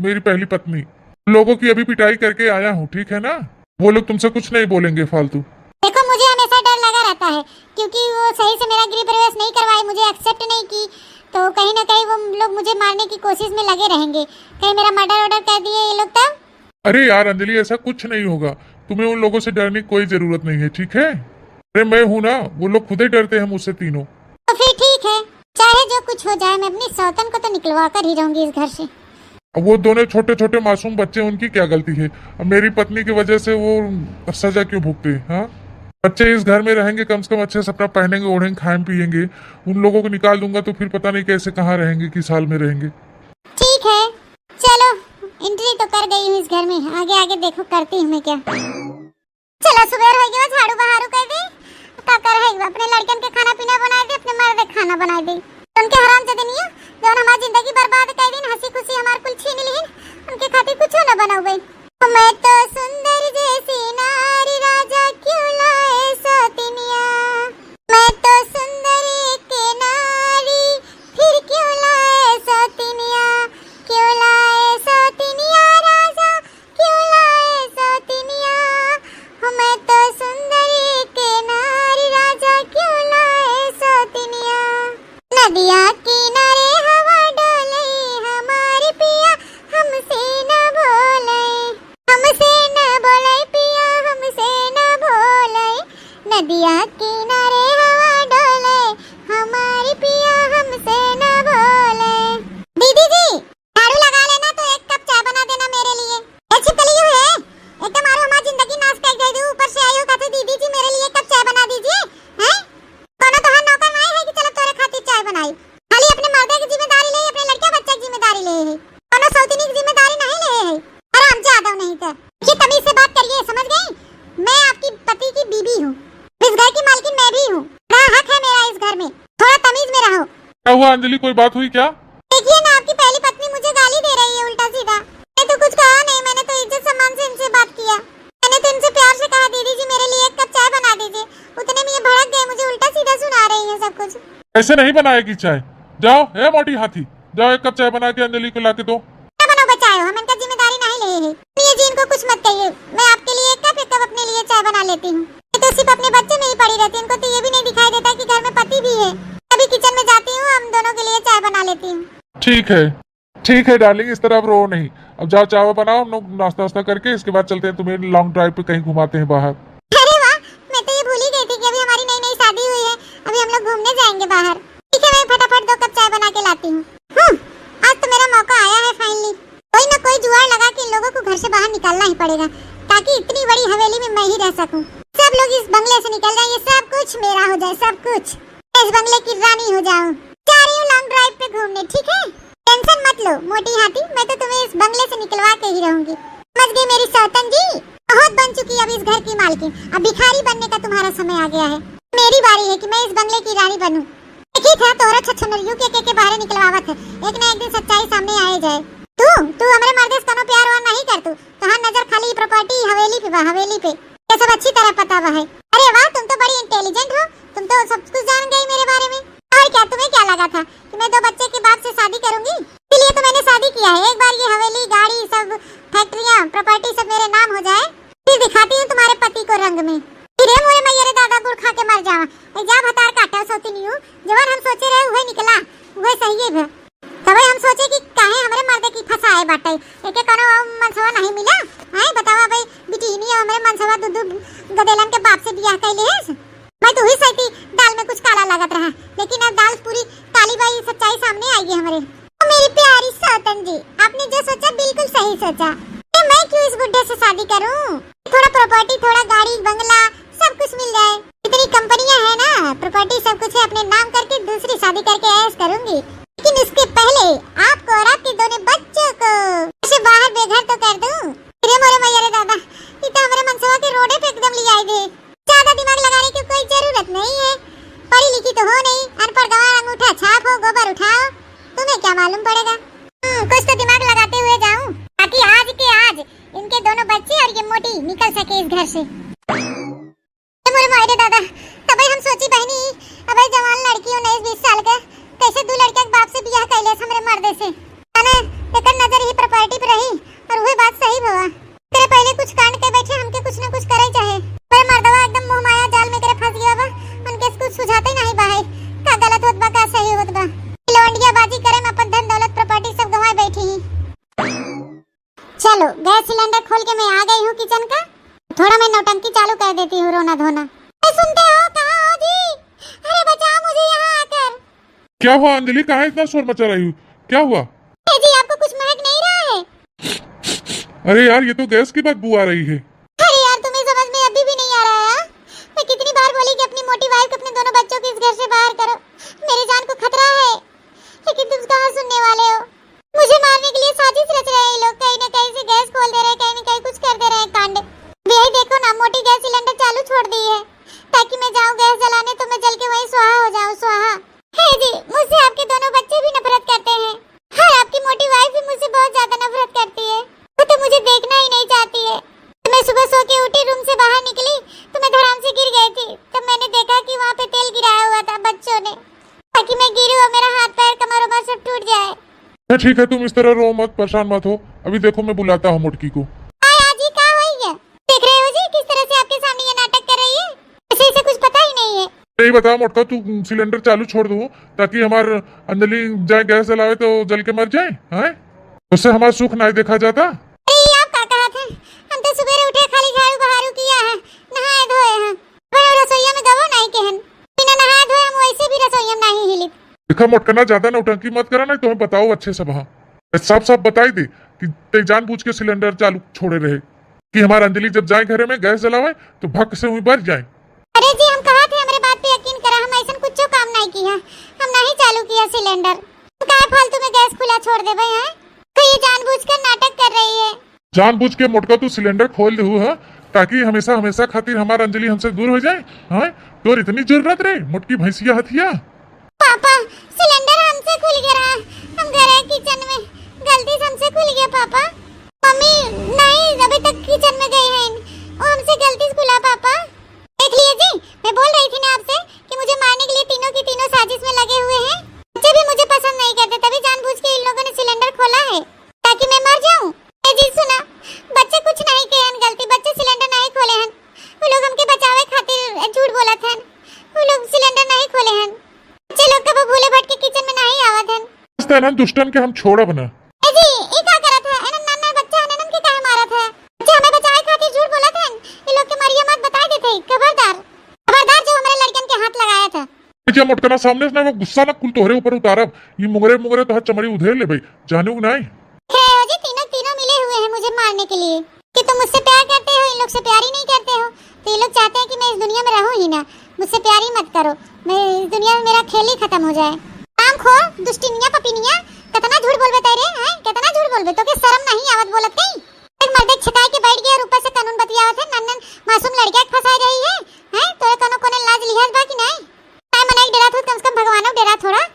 मेरी पहली पत्नी, उन लोगों की अभी पिटाई करके आया हूँ, ठीक है ना? वो लोग तुमसे कुछ नहीं बोलेंगे फालतू। देखो, मुझे हमेशा डर लगा रहता है, क्योंकि वो सही से मेरा गृह प्रवेश नहीं करवाए, मुझे एक्सेप्ट नहीं की, तो कहीं ना कहीं वो लोग मुझे मारने की कोशिश में लगे रहेंगे। कहीं मेरा मर्डर वर्डर कर दिए ये लोग तब? अरे यार अंजलि, ऐसा कुछ नहीं होगा, तुम्हें उन लोगों से डरने की कोई जरूरत नहीं है, ठीक है? अरे मैं हूँ ना, वो लोग खुद ही डरते हैं मुझसे तीनों। तो फिर ठीक है, चाहे जो कुछ हो जाए, मैं अपनी सौतन को तो निकलवा कर ही रहूंगी इस घर से। अब वो दोनों छोटे छोटे मासूम बच्चे, उनकी क्या गलती है? अब मेरी पत्नी की वजह से वो सजा क्यों भुगते, हाँ? बच्चे इस घर में रहेंगे, कम से कम अच्छे से अपना पहनेंगे, ओढ़ेंगे, खाएं, पिएंगे। उन लोगों को निकाल दूंगा तो फिर पता नहीं कैसे, कहाँ रहेंगे, किस हाल में रहेंगे। ठीक है, चलो, एंट्री तो कर गई हूँ इस घर में, आगे आगे देखो करती हूँ मैं क्या। चलो, सुबेर हो गया, झाड़ू बहारू कर दे, का कर है, अपने लड़कन के खाना पीना बनाए दे, अपने मर्द के खाना बनाए दे। उनके हराम जदनिया, जौन हमारी जिंदगी बर्बाद कर दिन, हंसी खुशी हमार कुल छीन लिहिन, उनके खातिर कुछ न बनौबे। मैं तो सुंदर जैसी नारी, राजा क्यों लाए सौतनिया। मैं तो सुंदर एक नारी, फिर क्यों लाए सौतनिया, क्यों लाए सौतनिया राजा, क्यों लाए सौतनिया। हो मैं तो सुंदर एक नारी, राजा क्यों लाए सौतनिया। नदिया किनारे हवा डोले, हमारे पिया हमसे न बोले। हमसे न बोले पिया, हमसे न बोले, नदिया किनारे हवा डोले, हमारी पिया हमसे न बोले। दीदी जी, झाड़ू लगा लेना तो एक कप चाय बना देना मेरे लिए। ए छिपकली, यू है, एकदम आरो हमार जिंदगी नाश कर दे दू, ऊपर से आई हो कहते दीदी जी मेरे लिए एक कप चाय बना दीजिए, हैं? कोनो तोहार नौकर नाई है कि चलो तोरे खातिर चाय बनाई। खाली अपने मर्दे की जिम्मेदारी ले, अपने लड़का बच्चा की जिम्मेदारी ले है। कोनो सौतनी की जिम्मेदारी नहीं ले है। हराम जादव नहीं तो। ये तमीज से बात करिए, समझ गई? मैं आपकी पति की बीबी हूँ। इस घर की मालकिन मैं भी हूँ। बड़ा हक है मेरा इस घर में। थोड़ा तमीज में रहो। क्या हुआ अंजलि, कोई बात हुई क्या? देखिए ना, आपकी पहली पत्नी मुझे गाली दे रही है उल्टा सीधा। मैंने तो कुछ कहा नहीं, मैंने तो इज्जत सम्मान से इनसे बात किया। मैंने तो इनसे प्यार से कहा, "दीदी जी, मेरे लिए एक कप चाय बना दीजिए।" उतने में ये भड़क गए, मुझे उल्टा सीधा सुना रही है सब कुछ। ऐसे नहीं बनाएगी चाय। जाओ, ए मोटी हाथी, जाओ एक कप चाय बना के अंजलि को ला के दो। ना बनाओ बचाओ, हम इनका जिम्मेदारी नहीं ले है। ये जी, इनको कुछ मत कहिए, मैं आपके लिए एक कप, एक कप अपने लिए चाय बना लेती हूँ। ये तो सिर्फ अपने बच्चे में ही पड़ी रहती है, इनको तो ये भी नहीं दिखाई देता कि घर में पति भी है। कभी किचन में जाती हूँ, हम दोनों के लिए चाय बना लेती हूँ। ठीक है, ठीक है डार्लिंग, इस तरह अब रो नहीं। अब जाओ चाय बनाओ, हम लोग नाश्ता वास्ता करके इसके बाद चलते हैं, तुम्हें लॉन्ग ड्राइव पे कहीं घुमाते हैं बाहर। अरे वाह, मैं तो ये भूल ही गई थी कि अभी हमारी नई नई शादी हुई है, अभी हम लोग घूमने जाएंगे बाहर। ठीक है, मैं फटाफट दो कप चाय बना के लाती हूँ। हम्म, आज तो मेरा मौका आया है फाइनली। कोई ना कोई जुगाड़ लगा के इन लोगों को घर से बाहर निकालना ही पड़ेगा, ताकि इतनी बड़ी हवेली में मैं ही रह सकूं। सब लोग इस बंगले से निकल जाएं, ये सब कुछ मेरा हो जाए, सब कुछ। इस बंगले की रानी हो जाऊं। जा रही हूँ लॉन्ग ड्राइव पे घूमने, ठीक है? टेंशन मत लो मोटी हाथी, मैं तो तुम्हें इस बंगले से निकलवा के ही रहूंगी, समझ गई मेरी सौतन जी? बहुत बन चुकी अब इस घर की मालकिन, अब भिखारी बनने का तुम्हारा समय आ गया है। मेरी बारी है कि मैं इस बंगले की रानी बनूं। देखी था तोहरा छछनरियों के, के, के बाहर निकलवावत है, एक ना एक दिन सच्चाई सामने आए जाए। तू, तू हमरे मर्दे से कनो प्यार व्यार नहीं कर, तू, तोहार नजर खाली प्रॉपर्टी हवेली पे बा, हवेली पे। ये सब अच्छी तरह पता बा है। अरे वाह, तुम तो बड़ी इंटेलिजेंट हो, तुम तो सब कुछ जान गई मेरे बारे में। और क्या, तुम्हें क्या लगा था कि मैं दो बच्चे के बाप से शादी करूंगी? इसीलिए तो मैंने शादी किया है। एक बार ये हवेली, गाड़ी, सब फैक्ट्रियाँ, प्रॉपर्टी सब मेरे नाम हो जाए, फिर दिखाती हूँ तुम्हारे पति को रंग में। फिर हे मोरे मैया रे दादा, गुड़ खा के मर जावा। ए जा भतार काटा सौतिनियो, जवन हम सोचे रहे उहे निकला, उहे सही है। तबे हम सोचे कि काहे हमरे मर्दे की फंसाए बाटे, एके कोनो मनसवा नहीं मिला। आए बतावा भाई, बिटिनिया हमरे मनसवा दू दू गदेलन के बाप से बियाह कैले है। मैं तो ही सही दाल में कुछ काला लागत रहा, लेकिन अब दाल पूरी काली बाई सच्चाई सामने आई है हमारे। ओ मेरी प्यारी सौतन जी, आपने जो सोचा बिल्कुल सही सोचा। ये मैं क्यों इस बुढ़े से शादी करूं? थोड़ा प्रॉपर्टी, थोड़ा गाड़ी, बंगला, सब कुछ मिल जाए। इतनी कंपनियां हैं ना, प्रॉपर्टी सब कुछ है, अपने नाम करके दूसरी शादी करके ऐश करूंगी। लेकिन इसके पहले आपको और आपके दोनों बच्चों को घर से बाहर बेघर तो कर दूं। अरे मोरे मैया रे दादा, ये तो हमारे मनसवा के रोडे पे एकदम ले आई दे। ज्यादा दिमाग लगाने की कोई जरूरत नहीं है। पढ़ी लिखी तो हो नहीं, अनपढ़ गंवार अंगूठा छाप हो, गोबर उठाओ, तुम्हें क्या मालूम पड़ेगा। हम्म, कुछ तो दिमाग लगाते हुए जाऊं, ताकि आज के आज इनके दोनों बच्चे और ये मोटी निकल सके इस घर से। ए मोरे माई रे दादा, तबे हम सोची बहनी, अबे जवान लड़की हो, उन्नीस बीस साल के, कैसे दू लड़के के बाप से बियाह कैले हमरे मर्दे से। अने एकर नजर ही प्रॉपर्टी पे रही और वही बात सही भवा। तेरे पहले कुछ कांड के बैठे, हमके कुछ न कुछ करे चाहे। पर मर्दवा एकदम मोह माया जाल में करे फंस गया बा, उनके कुछ सुझाते नहीं बा है, का गलत होत बा, का सही होत बा। लवंडिया बाजी करे में अपन धन दौलत प्रॉपर्टी सब गंवाए बैठी ही। चलो, गैस सिलेंडर खोल के मैं आ गई हूँ किचन का। थोड़ा मैं नौटंकी चालू कर देती हूँ, रोना धोना। अरे सुनते हो, कहाँ हो जी? अरे बचाओ मुझे यहाँ आकर। क्या हुआ अंजलि, कहाँ इतना शोर मचा रही हो? क्या हुआ? ए जी, आपको कुछ महक नहीं रहा है? अरे यार, ये तो गैस की बदबू आ रही है। अरे यार, तुम्हें समझ में अभी भी नहीं आ रहा है, हाँ? मैं कितनी बार बोली कि अपनी मोटी वाइफ को अपने दोनों बच्चों को इस घर से बाहर करो, मेरी जान को खतरा है, लेकिन तुम कहाँ सुनने वाले हो? मुझे मारने के लिए साजिश रच रहे हैं ये लोग, कहीं ना कहीं से गैस खोल दे रहे हैं, कहीं ना कहीं कुछ कर दे रहे हैं कांड। अब यही देखो ना, मोटी गैस सिलेंडर चालू छोड़ दी है, ताकि मैं जाऊं गैस जलाने तो मैं जल के वहीं स्वाहा हो जाऊं, स्वाहा। हे जी, मुझसे आपके दोनों बच्चे भी नफरत करते हैं और आपकी मोटी वाइफ भी मुझसे बहुत ज्यादा नफरत करती है। वो तो मुझे देखना ही नहीं चाहती है। तो मैं सुबह सो के उठी, रूम से बाहर निकली तो मैं धड़ाम से गिर गई थी। तब मैंने देखा कि वहाँ पे तेल गिराया हुआ था बच्चों ने, ताकि मैं गिरूँ और मेरा हाथ पैर कमर उमर सब टूट जाए। अच्छा ठीक है, तुम इस तरह रो मत, परेशान मत हो। अभी देखो मैं बुलाता हूँ मोटकी को। आया जी, का होई गया? देख रहे हो जी किस तरह से आपके सामने ये नाटक कर रही है, इसे, इसे कुछ पता ही नहीं है। यही बता मोटका, तू सिलेंडर चालू छोड़ दो ताकि हमार अंजलि जाए गैस जलावे तो जल के मर जाए, हैं? उससे हमार सुख नाहीं देखा जाता। अरे ये आप का कहत हैं? हम तो सुबेरे उठे खाली झाड़ू बहारू किया है, नहाए धोए हैं, पर रसोईया में गवो नाहीं के हन। बिना नहाए धोए हम वैसे भी रसोईया में नाहीं हिलित। देखा मोटकना, ज्यादा नौटंकी मत करा, नाहीं तो हम बताओ अच्छे से वहाँ। साफ साफ बताई दे कि ते जानबूझ के सिलेंडर चालू छोड़े रहे कि हमार अंजलि जब जाए घरे में गैस जलावे तो भक से हुई बर जाए। अरे जी, हम कहा थे हमरे बात पे यकीन करा, हम ऐसन कुछो काम नाहीं किया, हम नाहीं चालू किया सिलेंडर। हम काहे फालतू में गैस खुला छोड़ देबे हैं? तो ये जानबूझकर नाटक कर रही है। जानबूझ के मोटका तू सिलेंडर खोल देहू है ताकि हमेशा हमेशा खातिर हमार अंजलि हमसे दूर हो जाए, हैं? तोर इतनी जरूरत रहे मोटकी भैंसिया हथिया? पापा, सिलेंडर हमसे खुल गया रहा। हम घर है किचन में, गलती से हमसे खुल गया पापा। मम्मी नाहीं अभी तक किचन में गई हैं, वो हमसे गलती से खुला पापा। देख लिए जी, मैं बोल रही थी ना आपसे कि मुझे मारने के लिए तीनों की तीनों साजिश में लगे हुए हैं। बच्चे भी मुझे पसंद नहीं करते, तभी जानबूझ के इन लोगों ने सिलेंडर खोला है ताकि मैं मर जाऊं। ए जी सुना, बच्चे कुछ नाहीं के हन गलती, बच्चे सिलेंडर नाहीं खोले हन। वो लोग हमके बचावे खातिर झूठ बोलत हन, वो लोग सिलेंडर नाहीं खोले हन। बच्चे लोग कबो भूले भटके किचन में नाहीं आवत हन। इस तरह दुष्टन के हम छोड़ब ना। ए जी, ई का करत है? एनन नन्ना बच्चा हन, एनन के काहे मारत है? बच्चे हमें बचावे खातिर झूठ बोलत हन। ये लोग के मारिया मत, बताई देते ही। खबरदार, खबरदार जो हमारे लड़कन के हाथ लगाया था। ए जी, मोटकना सामने से ना वो गुस्सा ना कुल तोहरे ऊपर उतारब। ये मुंगरे मुंगरे तोहर चमड़ी उधेड़ लेबे, जानू नाहीं? हे हो जी, तीनों तीनों मिले हुए हैं मुझे मारने के लिए कि तुम मुझसे प्यार करते हो, इन लोग से प्यार ही नहीं करते हो। तो ये लोग चाहते हैं कि मैं इस दुनिया में रहूं ही ना, मुझसे प्यार ही मत करो, मैं इस दुनिया में मेरा खेल ही खत्म हो जाए। काम खो, दुष्टिनिया, पपिनिया, कितना झूठ बोलबे तैरे, हैं? कितना झूठ बोलबे? तो के शर्म नाहीं आवत बोलत कहीं? एक मर्दे छिताई के बैठ गया और ऊपर से कानून बतियावत है, नन्नन मासूम लड़किया के फंसाई रही है, हैं? तोरे कोनो कोने लाज लिहाज बा कि नाहीं? काय मनई डेरात हो, कम से कम भगवानो डेरा थोड़ा।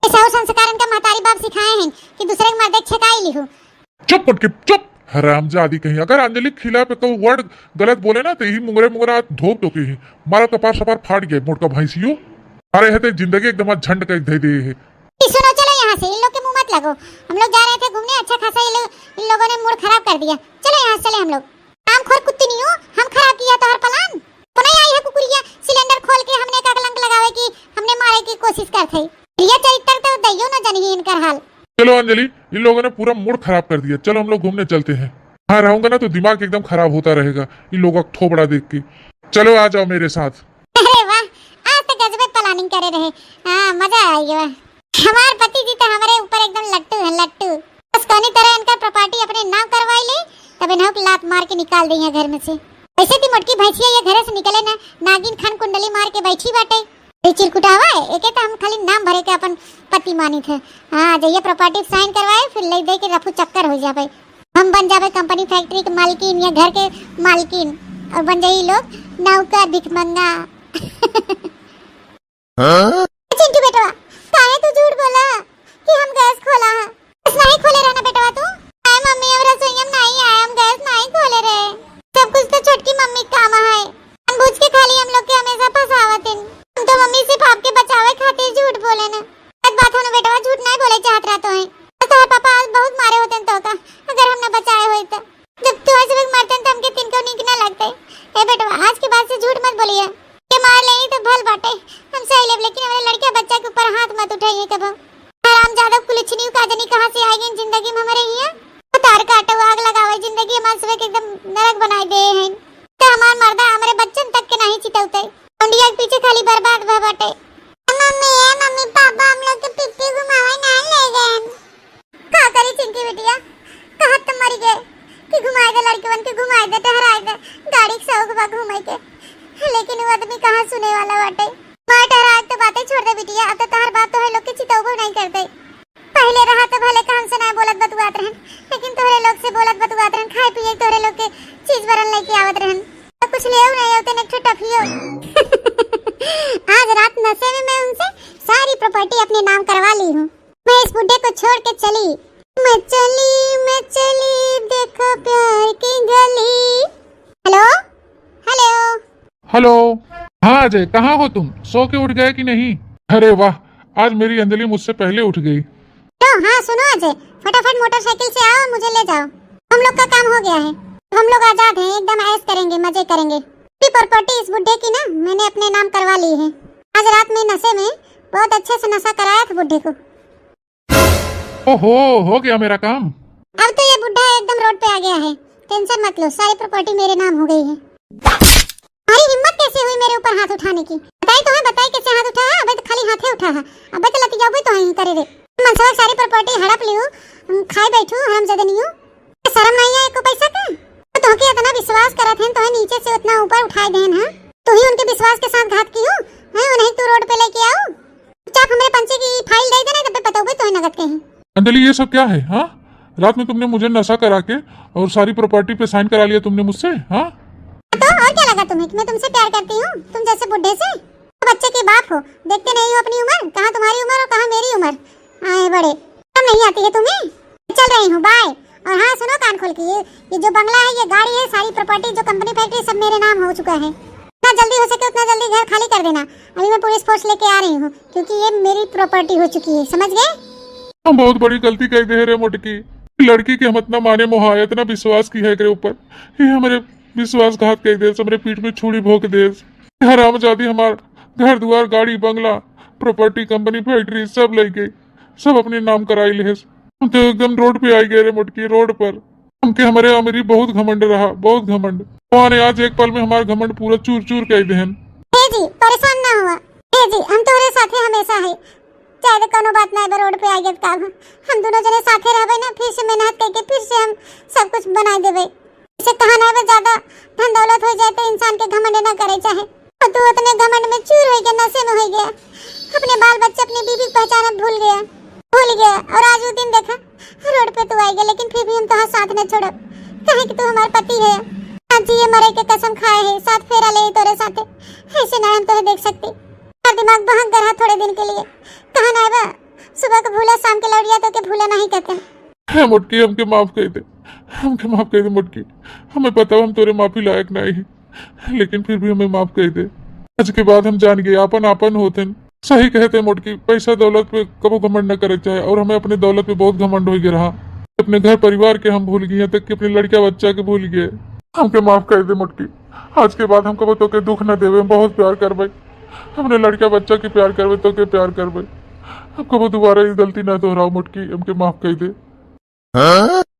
ऐसा हो संस्कार इनका महतारी बाप सिखाए हैं कि दूसरे के मर्दे छिताई लिहू। चुप मोटकी, चुप, हरामजादी कहीं। अगर अंजलि के खिलाफ एक वर्ड गलत बोले ना, तो यही मुंगरे मुंगरा धोप तो के ही मारा, कपार सपार फाट गए मोटका भैंसियो। अरे है तो जिंदगी एकदम आज झंड का एक धै दे है। ई सुनो, चलो यहाँ से, इन लोग के मुंह मत लगो। हम लोग जा रहे थे घूमने, अच्छा खासा ये लोग, इन लोगों ने मूड खराब कर दिया। चलो यहाँ से चले हम लोग। हरामखोर कुत्ती नहीं हो, हम खराब किया तोहर प्लान। तो नहीं आई है कुकुरिया सिलेंडर खोल के हमने का कलंक लगावे की, हमने मारे की कोशिश कर थे। ये चरित्र तो दैयो न जनही इनकर हाल। चलो अंजलि, इन लोगों ने पूरा मूड खराब कर दिया। चलो हम लोग घूमने चलते हैं। हाँ, रहूंगा ना तो दिमाग एकदम खराब होता रहेगा इन लोगों का थोबड़ा देख के। चलो आ जाओ मेरे साथ। अरे वाह, आज तो जबे प्लानिंग करे रहे। हाँ, मजा आई गया। हमार पति जी तो हमारे ऊपर एकदम लट्टू है, लट्टू। बस कौनी तरह इनका प्रॉपर्टी अपने नाम करवाई ले, तब इन्हों को लात मार के निकाल दे यहाँ घर में से। वैसे भी मोटकी भैंसिया ये घरे से निकले ना, नागिन खान कुंडली मार के बैठी बाटे। ये चिरकुटावा है, एके तो हम खाली नाम भरे के अपन पति मानित है। हाँ, जहिया प्रॉपर्टी साइन करवाए, फिर ले दे के रफू चक्कर हो जावे। हम बन जावे कंपनी फैक्ट्री के मालकिन या घर के मालकिन, और बन जाई लोग नौकर भिखमंगा। हाँ? चिंटू बेटवा, काहे तू झूठ बोला कि हम गैस खोला है? गैस नहीं खोले रहना बेटवा तू। आए मम्मी, अब रसोईया में नहीं आए, हम गैस नहीं खोले रहे। सब कुछ तो छोटकी मम्मी के काम है। जानबूझ के खाली हम लोग के हमेशा फंसावत हैं। हम तो मम्मी सिर्फ आपके बचावे खातिर झूठ बोले ना। गलत बात है ना बेटवा, झूठ नहीं बोले चाहत रहतो है। तो तोहर पापा आज बहुत मारे होते हैं तो का, अगर हम ना बचाए होई तो। जब तोहर सब मरते हैं तो हमके तिनको नीक ना लगते। ए बेटवा, आज के बाद से झूठ मत बोलिए। के मार लेई तो भल बाटे, हम सह लेब, लेकिन हमारे लड़का बच्चा के ऊपर हाथ मत उठाइए कबो। हराम जादव कुलछनी का जनी कहाँ से आई गई जिंदगी में हमारे हिया। तार काटो, आग लगावे, जिंदगी हमारे सब के एकदम नरक बनाए दे हैं। तो हमार मर्दा हमरे बच्चन तक के नहीं चितौते। इंडिया के पीछे खाली बर्बाद भा बाटे। मम्मी, ए मम्मी, पापा हम लोग के पिप्पी घुमावे ना ले गए। का करी चिंकी बिटिया, कहत तो मरी गए कि घुमाए दे लड़कवन के, घुमाए दे, टहराए दे, गाड़ी के शौक बा घूमे के, लेकिन वो आदमी कहाँ सुने वाला बाटे। मार टहराए तो बातें छोड़ दे बिटिया, अब तो तोहर बाप तोहरे लोग के चितौबो नहीं करते। पहले रहा तो भले का हमसे ना बोलत बतुआत रहन, लेकिन तोहरे लोग से बोलत बतुआत रहन, खाए पिए तोहरे लोग के चीज बरन लेके आवत रहन, तो कुछ ले नहीं होते, एक ठो टफियो। आज रात नशे में मैं उनसे सारी प्रॉपर्टी अपने नाम करवा ली हूँ। मैं इस बुड्ढे को छोड़ के चली। मैं चली, मैं चली, देखो प्यार की गली। हेलो, हेलो। हेलो। हाँ अजय, कहाँ हो तुम? सो के उठ गए कि नहीं? अरे वाह, आज मेरी अंजलि मुझसे पहले उठ गई। तो हाँ सुनो अजय, फटाफट मोटरसाइकिल से आओ, मुझे ले जाओ। हम लोग का काम हो गया है, हम लोग आजाद हैं, एकदम ऐश करेंगे, मजे करेंगे। पूरी प्रॉपर्टी इस बुड्ढे की ना मैंने अपने नाम करवा ली है। आज रात में नशे में बहुत अच्छे से नशा कराया था बुड्ढे को। ओहो, हो गया मेरा काम। अब तो ये बुड्ढा एकदम रोड पे आ गया है, टेंशन मत लो, सारी प्रॉपर्टी मेरे नाम हो गई है। तुम्हारी हिम्मत कैसे हुई मेरे ऊपर हाथ उठाने की? बताई तो है, बताई कैसे हाथ उठा है? अबे तो खाली हाथे उठा है, अबे तो लतियाबे तो है करे रे। मनसवा सारी प्रॉपर्टी हड़प लियो, हम खाए बैठू, हम जदनियो। शर्म नहीं है एको पैसा के? तो तोहके इतना विश्वास करत हैं, तोहे नीचे से उतना ऊपर उठाए देन, हाँ? तू ही उनके विश्वास के साथ घात कियो, हैं? उन्हें तू रोड पे लेके आओ। चुपचाप हमरे पंचे की फाइल दे देना, तब पे पतोगे तोहे नगद के ही। अंजलि, ये सब क्या है, हाँ? रात में तुमने मुझे नशा करा के और सारी प्रॉपर्टी पे साइन करा लिया तुमने मुझसे, हाँ? तो और क्या लगा तुम्हें कि मैं तुमसे प्यार करती हूँ, तुम जैसे बुड्ढे से? बच्चे के बाप हो, देखते नहीं हो अपनी उम्र, कहाँ तुम्हारी उम्र और कहाँ मेरी उम्र। आए बड़े, शर्म नहीं आती है तुम्हें? चल रही हूँ, बाय। और हाँ सुनो कान खोल के, ये, ये जो बंगला है, ये गाड़ी है, सारी प्रॉपर्टी, जो कंपनी फैक्ट्री, सब मेरे नाम हो चुका है। जितना जल्दी हो सके उतना जल्दी घर खाली कर देना। अभी मैं पुलिस फोर्स लेके आ रही हूँ, क्योंकि ये मेरी प्रॉपर्टी हो चुकी है, समझ गए? हम बहुत बड़ी गलती कर दे रे मोटकी। लड़की के हम इतना माने मोहा, इतना विश्वास की है एकरे ऊपर, ये हमारे विश्वासघात कर दे, हमारे पीठ में छुरी भोंक दे। हरामजादी हमार घर दुआर, गाड़ी बंगला, प्रॉपर्टी, कंपनी, फैक्ट्री सब ले गई, सब अपने नाम कराई लेहस। हम तो एकदम रोड पे आई गए रे मोटकी, रोड पर। हमके हमारे अमीरी बहुत घमंड रहा, बहुत घमंड। हमारे आज एक पल में हमार घमंड पूरा चूर चूर कर देहन। हे जी, परेशान ना हुआ। हे जी, हम तोहरे साथे हमेशा है। चाहे तो कोनो बात ना है, रोड पे आ गए का हम, हम दोनों जने साथे रहबे ना, फिर से मेहनत करके फिर से हम सब कुछ बनाए देबे। इसे कहा ना है, ज्यादा धन दौलत हो जाए तो इंसान के घमंड ना करे चाहे। और तू उतने घमंड में चूर हो गया, नशे में हो गया, अपने बाल बच्चे, अपनी बीवी की पहचान अब भूल गया, भूल गया। और आज वो दिन देखा, रोड पे तू आ गया, लेकिन फिर भी हम तोहार साथ न छोड़ब, काहे कि तू हमार पति है। आज जिए मरे के कसम खाए है, सात फेरा ले तोरे साथे, ऐसे ना हम तोहे देख सकती। हमार दिमाग बहक गया थोड़े दिन के लिए, कहा ना बा, सुबह को भूला, शाम के लौटिया तो के भूला नहीं कहते। हे मोटकी, हमके माफ कर दे, हमके माफ कर दे मोटकी। हमें पता हम तोरे माफी लायक नहीं है, लेकिन फिर भी हमें माफ कर दे। आज के बाद हम जान गए, आपन आपन होते हैं। सही कहते मोटकी, पैसा दौलत पे कबो घमंड न करे चाहे, और हमें अपने दौलत पे बहुत घमंड हो गया रहा। अपने घर परिवार के हम भूल गए, यहाँ तक कि अपने लड़का बच्चा के भूल गए। हमके माफ कर दे मोटकी, आज के बाद हम कबो तोके दुख न देवे, हम बहुत प्यार करबे, अपने लड़का बच्चा के प्यार करबे, तोके प्यार करबे। अब कबो दोबारा ये गलती ना दोहराओ मोटकी, हमके माफ कर दे।